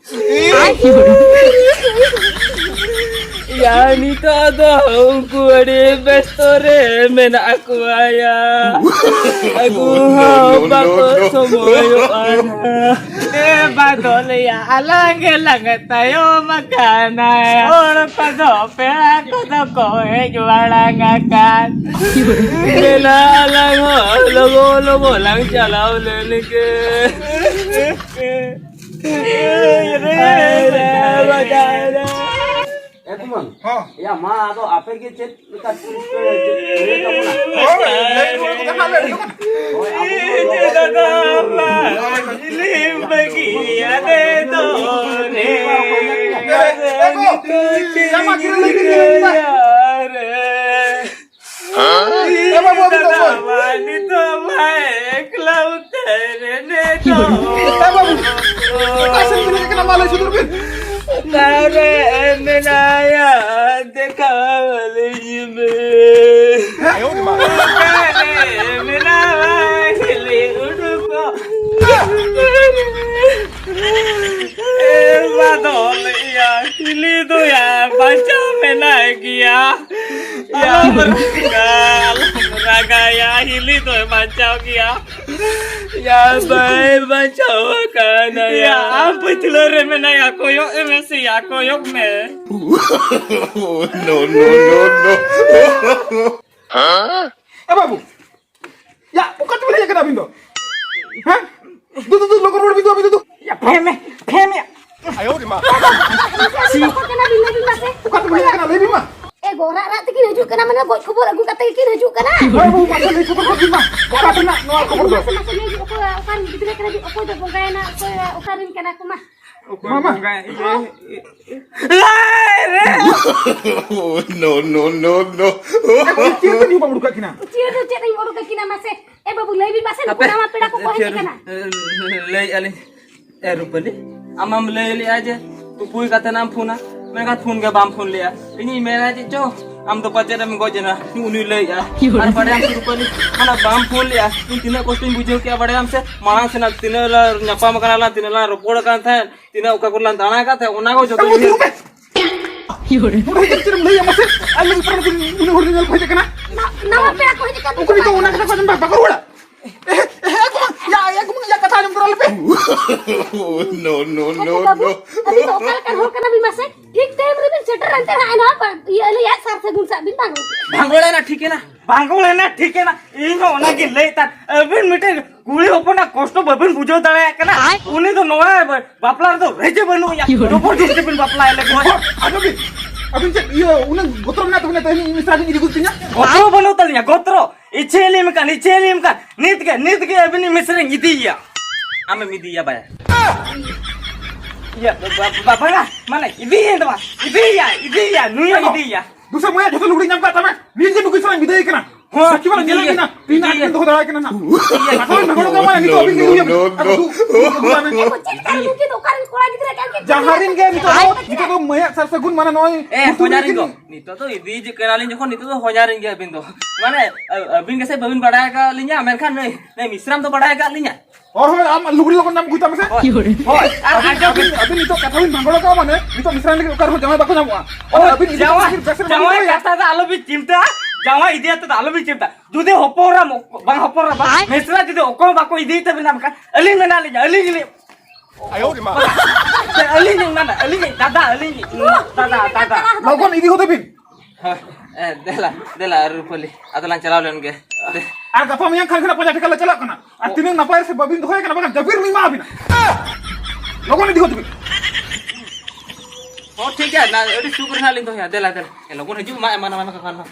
ᱭᱟ, ᱱᱤᱛᱚᱜ ᱫᱚ ᱩᱱᱠᱩ ᱟᱹᱰᱤ ᱵᱮᱥᱛᱚ ᱨᱮ ᱢᱮᱱᱟᱜ ᱠᱚᱣᱟ ᱭᱟ᱾ ᱟᱹᱜᱩ ᱦᱚᱸ ᱵᱟᱠᱚ ᱥᱚᱢᱚᱭᱚᱜᱼᱟ ᱱᱟ᱾ ᱮ ᱵᱟᱫᱚᱞ ᱭᱟ, ᱟᱞᱟᱝ ᱜᱮ ᱞᱟᱝ ᱛᱟᱭᱚᱢ ᱟᱠᱟᱱᱟ᱾ ᱦᱚᱲ ᱠᱚᱫᱚ ᱯᱮᱲᱟ ᱠᱚᱫᱚ ᱠᱚ ᱦᱮᱡ ᱵᱟᱲᱟ ᱟᱠᱟᱱ᱾ ᱫᱮᱞᱟ ᱟᱞᱟᱝ ᱦᱚᱸ ᱞᱚᱜᱚ ᱞᱚᱜᱚ ᱞᱟᱝ ᱪᱟᱞᱟᱣ ᱞᱮᱱ ᱜᱮ᱾ ᱮ ᱠᱩᱢᱟᱹᱝ, ᱦᱚᱸ᱾ ᱭᱟ, ᱢᱟ, ᱟᱫᱚ ᱟᱯᱮ ᱜᱮ ᱪᱮᱫ ᱞᱮᱠᱟ ᱛᱤᱥ ᱯᱮ ᱞᱟᱹᱭ ᱛᱟᱵᱚᱱᱟ? ᱦᱳᱭ, ᱞᱟᱹᱭ ᱨᱩᱣᱟᱹᱲ ᱠᱚ ᱠᱟᱱᱟ, ᱞᱟᱹᱭ ᱨᱩᱣᱟᱹᱲ ᱠᱚ ᱠᱟᱱᱟ᱾ ᱦᱳᱭ, ᱟᱵᱚ ᱫᱚ ᱫᱟᱫᱟ, ᱢᱟ, ᱦᱤᱞᱤᱢ ᱵᱟᱹᱜᱤ ᱟᱞᱮ ᱫᱚ ᱨᱮ᱾ ᱮ, ᱮ ᱜᱚ, ᱪᱟ ᱢᱟ ᱠᱤᱨᱤᱧ ᱞᱟᱹᱜᱤᱫ ᱤᱧ ᱞᱟᱹᱭ ᱫᱟ᱾ ᱮ ᱵᱟᱹᱵᱩ, ᱟᱹᱜᱩ ᱫᱟᱫᱟ, ᱛᱟᱵᱚᱱ᱾ ᱢᱟ, ᱱᱤᱛᱚᱜ ᱢᱟ ᱮᱠᱞᱟ ᱩᱛᱟᱹᱨ ᱮᱱᱮ ᱫᱚ᱾ ᱮ ᱵᱟᱹᱵᱩ, ᱚᱠᱟ ᱥᱮᱫ ᱵᱤᱱ ᱦᱮᱡ ᱠᱟᱱᱟ? ᱢᱟ ᱞᱟᱹᱭ ᱥᱚᱫᱚᱨ ᱵᱤᱱ᱾ ᱚᱠᱟᱨᱮ ᱢᱮᱱᱟᱭᱟ? ᱫᱮᱠᱷᱟᱣ ᱟᱹᱞᱤᱧ ᱢᱮ᱾ ᱟᱭᱳ ᱨᱮ ᱢᱟ᱾ ᱚᱠᱟᱨᱮ ᱢᱮᱱᱟᱭᱟ? ᱦᱤᱞᱤ ᱩᱰᱩᱠᱚᱜ᱾ ᱮ ᱵᱟᱫᱚᱞ ᱭᱟ, ᱦᱤᱞᱤ ᱫᱚᱭᱟ ᱵᱟᱧᱪᱟᱣ ᱢᱮᱱᱟᱭ ᱜᱮᱭᱟ᱾ ᱟᱞᱚᱢ ᱨᱟᱜᱟ, ᱟᱞᱚᱢ ᱨᱟᱜᱟᱭᱟ, ᱦᱤᱞᱤ ᱫᱚᱭ ᱵᱟᱧᱪᱟᱣ ᱜᱮᱭᱟ᱾ ᱭᱟ ᱵᱟᱭ ᱵᱟᱧᱪᱟᱣ ᱟᱠᱟᱱᱟ ᱭᱟ᱾ ᱭᱟ, ᱯᱟᱹᱪᱷᱞᱟᱹ ᱨᱮ ᱢᱮᱱᱟᱭᱟ, ᱠᱚᱭᱚᱜ ᱮ ᱢᱮ ᱥᱮ ᱭᱟ, ᱠᱚᱭᱚᱜ ᱢᱮ᱾ No, no, no, no. ᱮ ᱵᱟᱹᱵᱩ, ᱭᱟ, ᱚᱠᱟ ᱛᱮᱵᱤᱱ ᱦᱮᱡ ᱟᱠᱟᱱᱟ ᱟᱹᱵᱤᱱ ᱫᱚ? ᱦᱮᱸ? ᱫᱩ, ᱫᱩ, ᱫᱩ, ᱞᱚᱜᱚᱱ ᱨᱩᱣᱟᱹᱲ ᱵᱤᱱ ᱫᱩ, ᱟᱹᱵᱤᱱ ᱫᱚ, ᱫᱩ᱾ ᱭᱟ, ᱯᱷᱮᱢ ᱢᱮ, ᱯᱷᱮᱢ ᱢᱮ᱾ ᱟᱭᱳ ᱨᱮ ᱢᱟ᱾ ᱚᱠᱚᱭ ᱠᱟᱱᱟ ᱵᱤᱱ? ᱞᱟᱹᱭ ᱵᱤᱱ ᱢᱟᱥᱮ᱾ ᱚᱠᱟ ᱛᱮᱵᱤᱱ ᱦᱮᱡ ᱟᱠᱟᱱᱟ? ᱞᱟᱹᱭ ᱵᱤᱱ ᱢᱟ᱾ ᱮ ᱜᱚ, ᱨᱟᱜ ᱨᱟᱜ ᱛᱮᱠᱤᱱ ᱦᱤᱡᱩᱜ ᱠᱟᱱᱟ, ᱢᱟᱱᱮ ᱜᱚᱡ ᱠᱷᱚᱵᱚᱨ ᱟᱹᱜᱩ ᱠᱟᱛᱮ ᱜᱮᱠᱤᱱ ᱦᱤᱡᱩᱜ ᱠᱟᱱᱟ᱾ ᱦᱳᱭ ᱵᱟᱹᱵᱩ, ᱢᱟᱥᱮ ᱞᱟᱹᱭ ᱥᱚᱫᱚᱨ ᱠᱟᱜ ᱵᱤᱱ ᱢᱟ᱾ ᱚᱠᱟ ᱨᱮᱱᱟᱜ ᱱᱚᱣᱟ ᱠᱷᱚᱵᱚᱨ ᱫᱚ? ᱢᱟᱥᱮ, ᱢᱟᱥᱮ ᱞᱟᱹᱭ ᱵᱤᱱ, ᱚᱠᱚᱭ, ᱚᱠᱟᱨᱮᱱ ᱜᱤᱫᱽᱨᱟᱹ ᱠᱟᱱᱟ ᱵᱤᱱ? ᱚᱠᱚᱭ ᱫᱚ ᱵᱚᱸᱜᱟᱭᱮᱱᱟ? ᱚᱠᱚᱭ, ᱚᱠᱟᱨᱮᱱ ᱠᱟᱱᱟ ᱠᱚ ᱢᱟ? ᱚᱠᱚᱭ ᱢᱟᱢᱟ᱾ ᱵᱚᱸᱜᱟᱭ? ᱤᱭᱟᱹ, ᱤᱭᱟᱹ, ᱤᱭᱟᱹ᱾ ᱞᱟᱭ ᱨᱮ! No, no, no, no. ᱪᱮᱫ ᱛᱮ ᱧᱩ ᱵᱟᱢ ᱩᱰᱩᱠ ᱠᱟᱜ ᱠᱤᱱᱟ? ᱪᱮᱫ ᱫᱚ ᱪᱮᱫ ᱤᱧ ᱩᱰᱩᱠ ᱠᱟᱜ ᱠᱤᱱᱟ ᱢᱟᱥᱮ? ᱮ ᱵᱟᱹᱵᱩ, ᱞᱟᱹᱭ ᱵᱤᱱ ᱢᱟᱥᱮ, ᱦᱟᱯᱮ᱾ ᱱᱩᱠᱩ ᱱᱟᱣᱟ ᱯᱮᱲᱟ ᱠᱚᱠᱚ ᱦᱮᱡ ᱟᱠᱟᱱᱟ᱾ ᱞᱟᱹᱭᱮᱫᱼᱟ ᱞᱤᱧ᱾ ᱮ ᱨᱩᱯᱟᱹᱞᱤ, ᱟᱢ ᱢᱟᱢ ᱞᱟᱹᱭ ᱞᱮᱜᱼᱟ ᱡᱮ ᱛᱩᱯᱩᱭ ᱠᱟᱛᱮ ᱱᱟᱢ ᱯᱷᱳᱱᱟ, ᱢᱮᱱᱠᱷᱟᱱ ᱯᱷᱳᱱ ᱜᱮ ᱵᱟᱢ ᱯᱷᱳᱱ ᱞᱮᱜᱼᱟ᱾ ᱤᱧᱤᱧ ᱢᱮᱱᱟ ᱡᱮ ᱪᱚ, ᱟᱢ ᱫᱚ ᱯᱟᱪᱮᱫ ᱮᱢ ᱜᱚᱡ ᱮᱱᱟ, ᱩᱱᱤ ᱞᱟᱹᱭᱮᱜᱼᱟ᱾ ᱟᱨ ᱵᱟᱲᱟᱭᱟᱢ ᱥᱮ ᱨᱩᱯᱟᱹᱞᱤ, ᱚᱱᱟ ᱵᱟᱢ ᱯᱷᱳᱱ ᱞᱮᱜᱼᱟ, ᱤᱧ ᱛᱤᱱᱟᱹᱜ ᱠᱚᱥᱴᱚᱧ ᱵᱩᱡᱷᱟᱹᱣ ᱠᱮᱜᱼᱟ ᱵᱟᱲᱟᱭᱟᱢ ᱥᱮ? ᱢᱟᱲᱟᱝ ᱥᱮᱱᱟᱜ ᱛᱤᱱᱟᱹᱜ ᱞᱟᱝ ᱧᱟᱯᱟᱢ ᱟᱠᱟᱱᱟ ᱞᱟᱝ, ᱛᱤᱱᱟᱹᱜ ᱞᱟᱝ ᱨᱚᱯᱚᱲ ᱟᱠᱟᱱ ᱛᱟᱦᱮᱸᱫ, ᱛᱤᱱᱟᱹᱜ ᱚᱠᱟ ᱠᱚᱨᱮ ᱞᱟᱝ ᱫᱟᱬᱟ ᱟᱠᱟᱫ ᱛᱟᱦᱮᱸᱫ, ᱚᱱᱟ ᱠᱚ ᱡᱚᱛᱚ ᱟᱢ ᱩᱭᱦᱟᱹᱨ ᱫᱩᱲᱩᱵ ᱢᱮ᱾ ᱱᱚᱰᱮ ᱦᱮᱡ ᱠᱟᱛᱮ ᱪᱮᱫ ᱮᱢ ᱞᱟᱹᱭᱟ ᱢᱟᱥᱮ? ᱟᱨ ᱞᱟᱹᱜᱤᱫ ᱯᱟᱨᱚᱢ ᱠᱤᱱ ᱩᱱᱟᱹᱜ ᱦᱚᱲ ᱧᱮᱧᱮᱞ ᱠᱚ ᱦᱮᱡ ᱟᱠᱟᱱᱟ᱾ ᱱᱟ-, ᱱᱟᱣᱟ ᱯᱮᱲᱟ ᱠᱚ ᱦᱮᱡ ᱟᱠᱟᱱ ᱩᱱᱠᱩ ᱱᱤᱛᱚᱜ ᱛᱟᱵᱚᱱᱟ᱾ ᱚᱱᱟ ᱠᱟᱛᱷᱟ ᱠᱚ ᱟᱸᱡᱚᱢ ᱵᱟᱠᱚ ᱨᱩᱣᱟᱹᱲᱟ᱾ ᱮ, ᱮ, ᱮ, ᱜᱚᱢᱟ, ᱭᱟ, ᱭᱟ, ᱜᱚᱢᱟ, ᱭᱟ, ᱠᱟᱛᱷᱟ ᱟᱸᱡᱚᱢ ᱛᱚᱨᱟ ᱞᱮᱯᱮ᱾ No, no, no, ᱟᱪᱪᱷᱟ ᱵᱟᱹᱵᱩ, no. ᱟᱹᱵᱤᱱ ᱫᱚ ᱚᱠᱟ ᱞᱮᱠᱟᱱ ᱦᱚᱲ ᱠᱟᱱᱟ ᱵᱤᱱ ᱢᱟᱥᱮ? ᱴᱷᱤᱠ ᱴᱟᱭᱤᱢ ᱨᱮᱵᱤᱱ ᱥᱮᱴᱮᱨ ᱮᱱᱛᱮ ᱱᱟᱦᱟᱜ ᱱᱚᱣᱟ ᱯᱟ-, ᱤᱭᱟᱹ, ᱟᱹᱞᱤᱧᱟᱜ ᱥᱟᱨ ᱥᱟᱹᱜᱩᱱ ᱥᱟᱵ ᱵᱤᱱ ᱵᱟᱝ? ᱵᱷᱟᱸᱜᱚᱲᱮᱱᱟ, ᱴᱷᱤᱠᱮᱱᱟ᱾ ᱵᱷᱟᱸᱜᱚᱲᱮᱱᱟ, ᱴᱷᱤᱠᱮᱱᱟ᱾ ᱤᱧ ᱦᱚᱸ ᱚᱱᱟᱜᱤᱧ ᱞᱟᱹᱭᱮᱫ ᱛᱟᱦᱮᱸᱫ, ᱟᱹᱵᱤᱱ ᱢᱤᱫᱴᱮᱱ ᱠᱩᱲᱤ ᱦᱚᱯᱚᱱᱟᱜ ᱠᱚᱥᱴᱚ ᱵᱟᱹᱵᱤᱱ ᱵᱩᱡᱷᱟᱹᱣ ᱫᱟᱲᱮᱭᱟᱜ ᱠᱟᱱᱟ᱾ ᱩᱱᱤ ᱫᱚ ᱱᱚᱣᱟ ᱵᱟᱯᱞᱟ ᱨᱮᱫᱚ ᱨᱟᱹᱡᱤ ᱵᱟᱹᱱᱩᱜ ᱮᱭᱟ᱾ ᱡᱚᱵᱚᱨ ᱡᱚᱥᱛᱤ ᱵᱤᱱ ᱵᱟᱯᱞᱟᱭᱮ ᱞᱟᱹᱜᱤᱫ᱾ ᱦᱚᱲ, ᱟᱫᱚ ᱵᱤᱱ, ᱟᱹᱵᱤᱱ ᱪᱮᱫ ᱤᱭᱟᱹ ᱩᱱᱟᱹᱜ ᱵᱚᱛᱚᱨ ᱢᱮᱱᱟᱜ ᱛᱟᱵᱤᱱᱟ ᱛᱮᱦᱮᱧ ᱤᱧ ᱢᱤᱥᱨᱟ ᱵᱤᱱ ᱤᱫᱤ ᱜᱚᱫ ᱛᱤᱧᱟ? ᱜᱚᱛᱨᱚ ᱵᱟᱹᱱᱩᱜ ᱛᱟᱹᱞᱤᱧᱟ, ᱜᱚᱛᱨᱚ᱾ ᱤᱪᱪᱷᱟᱹ ᱞᱤᱧ ᱠᱟᱱ, ᱤᱪᱪᱷᱟᱹ ᱞᱤᱧ ᱠᱟᱱ᱾ ᱱᱤᱛ ᱜᱮ, ᱱᱤᱛ ᱜᱮ ᱟᱹᱵᱤᱱ ᱢᱤᱥᱨᱟᱧ ᱤᱫᱤᱭᱮᱭᱟ᱾ ᱟᱢᱮᱢ ᱤᱫᱤᱭᱮᱭᱟ ᱵᱟᱭᱟ? ᱤᱭᱟᱹ, ᱵᱟ-, ᱵᱟ-, ᱵᱟᱝᱟ, ᱢᱟᱱᱮ ᱤᱫᱤᱭᱮᱭᱟ ᱫᱚ ᱵᱟᱝ, ᱤᱫᱤᱭᱮᱭᱟ, ᱤᱫᱤᱭᱮᱭᱟ, ᱱᱩᱭᱮᱢ ᱤᱫᱤᱭᱮᱭᱟ᱾ ᱫᱩᱥᱨᱟ ᱢᱚᱭᱟ ᱡᱷᱚᱛᱚ ᱞᱩᱜᱽᱲᱤ ᱧᱟᱢ ᱠᱟᱜ ᱛᱟᱢᱟ, ᱱᱤᱛ ᱜᱮ ᱱᱩᱠᱤᱱ ᱥᱟᱞᱟᱜ ᱤᱧ ᱵᱤᱫᱟᱹᱭᱮ ᱠᱟᱱᱟ᱾ ᱦᱚᱸ, ᱥᱟᱹᱠᱷᱤ ᱵᱟᱞᱟ ᱧᱮᱞᱮᱫ ᱤᱫᱤᱭᱮᱭᱟ, ᱵᱤᱱᱟ, ᱛᱤᱱᱟᱹᱜ ᱤᱫᱤᱭᱮᱭᱟ᱾ ᱵᱤᱱ ᱫᱚᱦᱚ ᱫᱟᱲᱮᱭᱟᱭ ᱠᱟᱱᱟ ᱱᱟᱜ᱾ ᱤᱫᱤᱭᱮᱭᱟ᱾ ᱟᱠᱚ ᱨᱮᱱ ᱵᱷᱟᱜᱚᱲ ᱫᱚ ᱢᱟ ᱱᱤᱛᱚᱜ ᱟᱹᱵᱤᱱ ᱜᱮ ᱤᱫᱤᱭᱮᱭᱟ᱾ ᱟᱫᱚ ᱫᱩ-, ᱮ, ᱪᱮᱫ ᱞᱮᱠᱟ ᱱᱩᱠᱤᱱ ᱫᱚ ᱚᱠᱟᱨᱮᱱ ᱠᱚᱲᱟ ᱜᱤᱫᱽᱨᱟᱹ ᱠᱟᱱ ᱠᱤᱱ? ᱡᱟᱦᱟᱸ ᱨᱮᱱ ᱜᱮ ᱱᱤᱛᱚᱜ ᱫᱚ, ᱱᱤᱛᱚᱜ ᱫᱚ ᱢᱟᱹᱭᱟᱜ ᱥᱟᱨ ᱥᱟᱹᱜᱩᱱ ᱢᱟᱱᱮ ᱱᱚᱜᱼᱚᱭ ᱮ, ᱦᱚᱧᱦᱟᱨᱤᱧ ᱜᱚ, ᱱᱤᱛᱚᱜ ᱫᱚ ᱤᱫᱤ ᱦᱤᱡᱩᱜ ᱠᱟᱱᱟᱞᱤᱧ ᱡᱚᱠᱷᱚᱱ, ᱱᱤᱛᱚᱜ ᱫᱚ ᱦᱚᱧᱦᱟᱨᱤᱧ ᱜᱮ ᱟᱹᱵᱤᱱ ᱫᱚ᱾ ᱢᱟᱱᱮ, ᱟ-, ᱟᱹᱵᱤᱱ ᱜᱮᱥᱮ ᱵᱟᱹᱵᱤᱱ ᱵᱟᱲᱟᱭ ᱟᱠᱟᱫ ᱞᱤᱧᱟ, ᱢᱮᱱᱠᱷᱟᱱ ᱱᱩᱭ, ᱱᱩᱭ ᱢᱤᱥᱨᱟᱢ ᱫᱚ ᱵᱟᱲᱟᱭ ᱟᱠᱟᱫ ᱞᱤᱧᱟ᱾ ᱦᱳᱭ, ᱦᱳᱭ, ᱟᱢ ᱞᱩᱜᱽᱲᱤ ᱞᱚᱜᱚᱱ ᱧᱟᱢ ᱟᱹᱜᱩᱭ ᱛᱟᱢ ᱥᱮ᱾ ᱦᱳᱭ, ᱦᱳᱭ, ᱟᱨ ᱟᱹᱵᱤᱱ, ᱟᱸᱡᱚᱢ ᱟᱹᱵᱤᱱ, ᱵᱤᱱ᱾ ᱟᱹᱵᱤᱱ ᱱᱤᱛᱚᱜ ᱠᱟᱛᱷᱟ ᱵᱤᱱ ᱵᱷᱟᱸᱜᱚᱲ ᱟᱠᱟᱫᱼᱟ, ᱢᱟᱱᱮ ᱱᱤᱛᱚᱜ ᱢᱤᱥᱨᱟ ᱞᱟᱹᱜᱤᱫ ᱚᱠᱟ ᱨᱮᱦᱚᱸ ᱡᱟᱶᱟᱭ ᱵᱟᱠᱚ ᱧᱟᱢᱚᱜᱼᱟ᱾ ᱚ, ᱟᱹᱵᱤᱱ ᱤᱫᱤ ᱡᱟᱶᱟᱭ, ᱠᱟᱛᱮ ᱵᱮᱥ ᱨᱮ ᱡᱟᱶᱟᱭ ᱵᱟᱹᱱᱩᱜ ᱮᱭᱟ᱾ ᱠᱟᱛᱷᱟ ᱫᱚ ᱟᱞᱚᱵᱤᱱ ᱪᱤᱱᱛᱟᱹᱜᱼᱟ, ᱡᱟᱶᱟᱭ ᱤᱫᱤ ᱠᱟᱛᱮ ᱫᱚ ᱟᱞᱚᱵᱤᱱ ᱪᱤᱱᱛᱟᱹᱜᱼᱟ᱾ ᱡᱩᱫᱤ ᱦᱚᱯᱚᱱ ᱮᱨᱟ ᱢᱚ-, ᱵᱟᱝ ᱦᱚᱯᱚᱱ ᱮᱨᱟ ᱵᱟᱝ, ᱢᱤᱥᱨᱟ ᱡᱩᱫᱤ ᱚᱠᱚᱭ ᱦᱚᱸ ᱵᱟᱠᱚ ᱤᱫᱤᱭ ᱛᱟᱵᱤᱱᱟ, ᱢᱮᱱᱠᱷᱟᱱ ᱟᱹᱞᱤᱧ ᱢᱮᱱᱟᱜ ᱞᱤᱧᱟ, ᱟᱹᱞᱤᱧ ᱜᱮᱞᱤᱧ᱾ ᱟᱹᱞᱤᱧ ᱞᱤᱧ ᱢᱮᱱᱟ, ᱟᱹᱞᱤᱧ ᱞᱤᱧ, ᱫᱟᱫᱟ, ᱟᱹᱞᱤᱧ ᱞᱤᱧ, ᱫᱟᱫᱟ, ᱫᱟᱫᱟ᱾ ᱞᱚᱜᱚᱱ ᱤᱫᱤ ᱦᱚᱫᱮ ᱵᱤᱱ᱾ ᱦᱳᱭ, ᱮ, ᱫᱮᱞᱟ, ᱫᱮᱞᱟ, ᱨᱩᱯᱟᱹᱞᱤ, ᱟᱫᱚ ᱞᱟᱝ ᱪᱟᱞᱟᱣ ᱞᱮᱱ ᱜᱮ᱾ ᱫᱮ᱾ ᱟᱨ ᱜᱟᱯᱟ ᱢᱮᱭᱟᱝ ᱠᱷᱟᱱ ᱜᱮ ᱱᱟᱜ ᱯᱟᱸᱡᱟ ᱴᱷᱤᱠᱟᱹ ᱞᱮ ᱪᱟᱞᱟᱜ ᱠᱟᱱᱟ᱾ ᱟᱨ ᱚ᱾ ᱛᱤᱱᱟᱹᱜ ᱱᱟᱯᱟᱭ ᱥᱮ ᱵᱟᱹᱵᱤᱱ ᱫᱚᱦᱚᱭᱮ ᱠᱟᱱᱟ, ᱵᱟᱠᱷᱟᱱ ᱡᱟᱹᱯᱤᱫ ᱞᱤᱧ ᱮᱢᱟ ᱵᱤᱱᱟ᱾ ᱞᱚᱜᱚᱱ ᱤᱫᱤ ᱜᱚᱫ ᱵᱤᱱ᱾ ᱦᱚᱸ, ᱴᱷᱤᱠ ᱜᱮᱭᱟ, ᱱᱟ-, ᱟᱹᱰᱤ ᱥᱩᱠ ᱨᱮ ᱱᱟᱜ ᱞᱤᱧ ᱫᱚᱦᱚᱭᱟ᱾ ᱫᱮᱞᱟ, ᱫᱮᱞᱟ, ᱮ, ᱞᱚᱜᱚᱱ ᱦᱤᱡᱩᱜ ᱢᱟ, ᱮᱢᱟᱱ, ᱮᱢᱟᱱ ᱠᱚ ᱠᱷᱟᱱ ᱱᱟᱜ᱾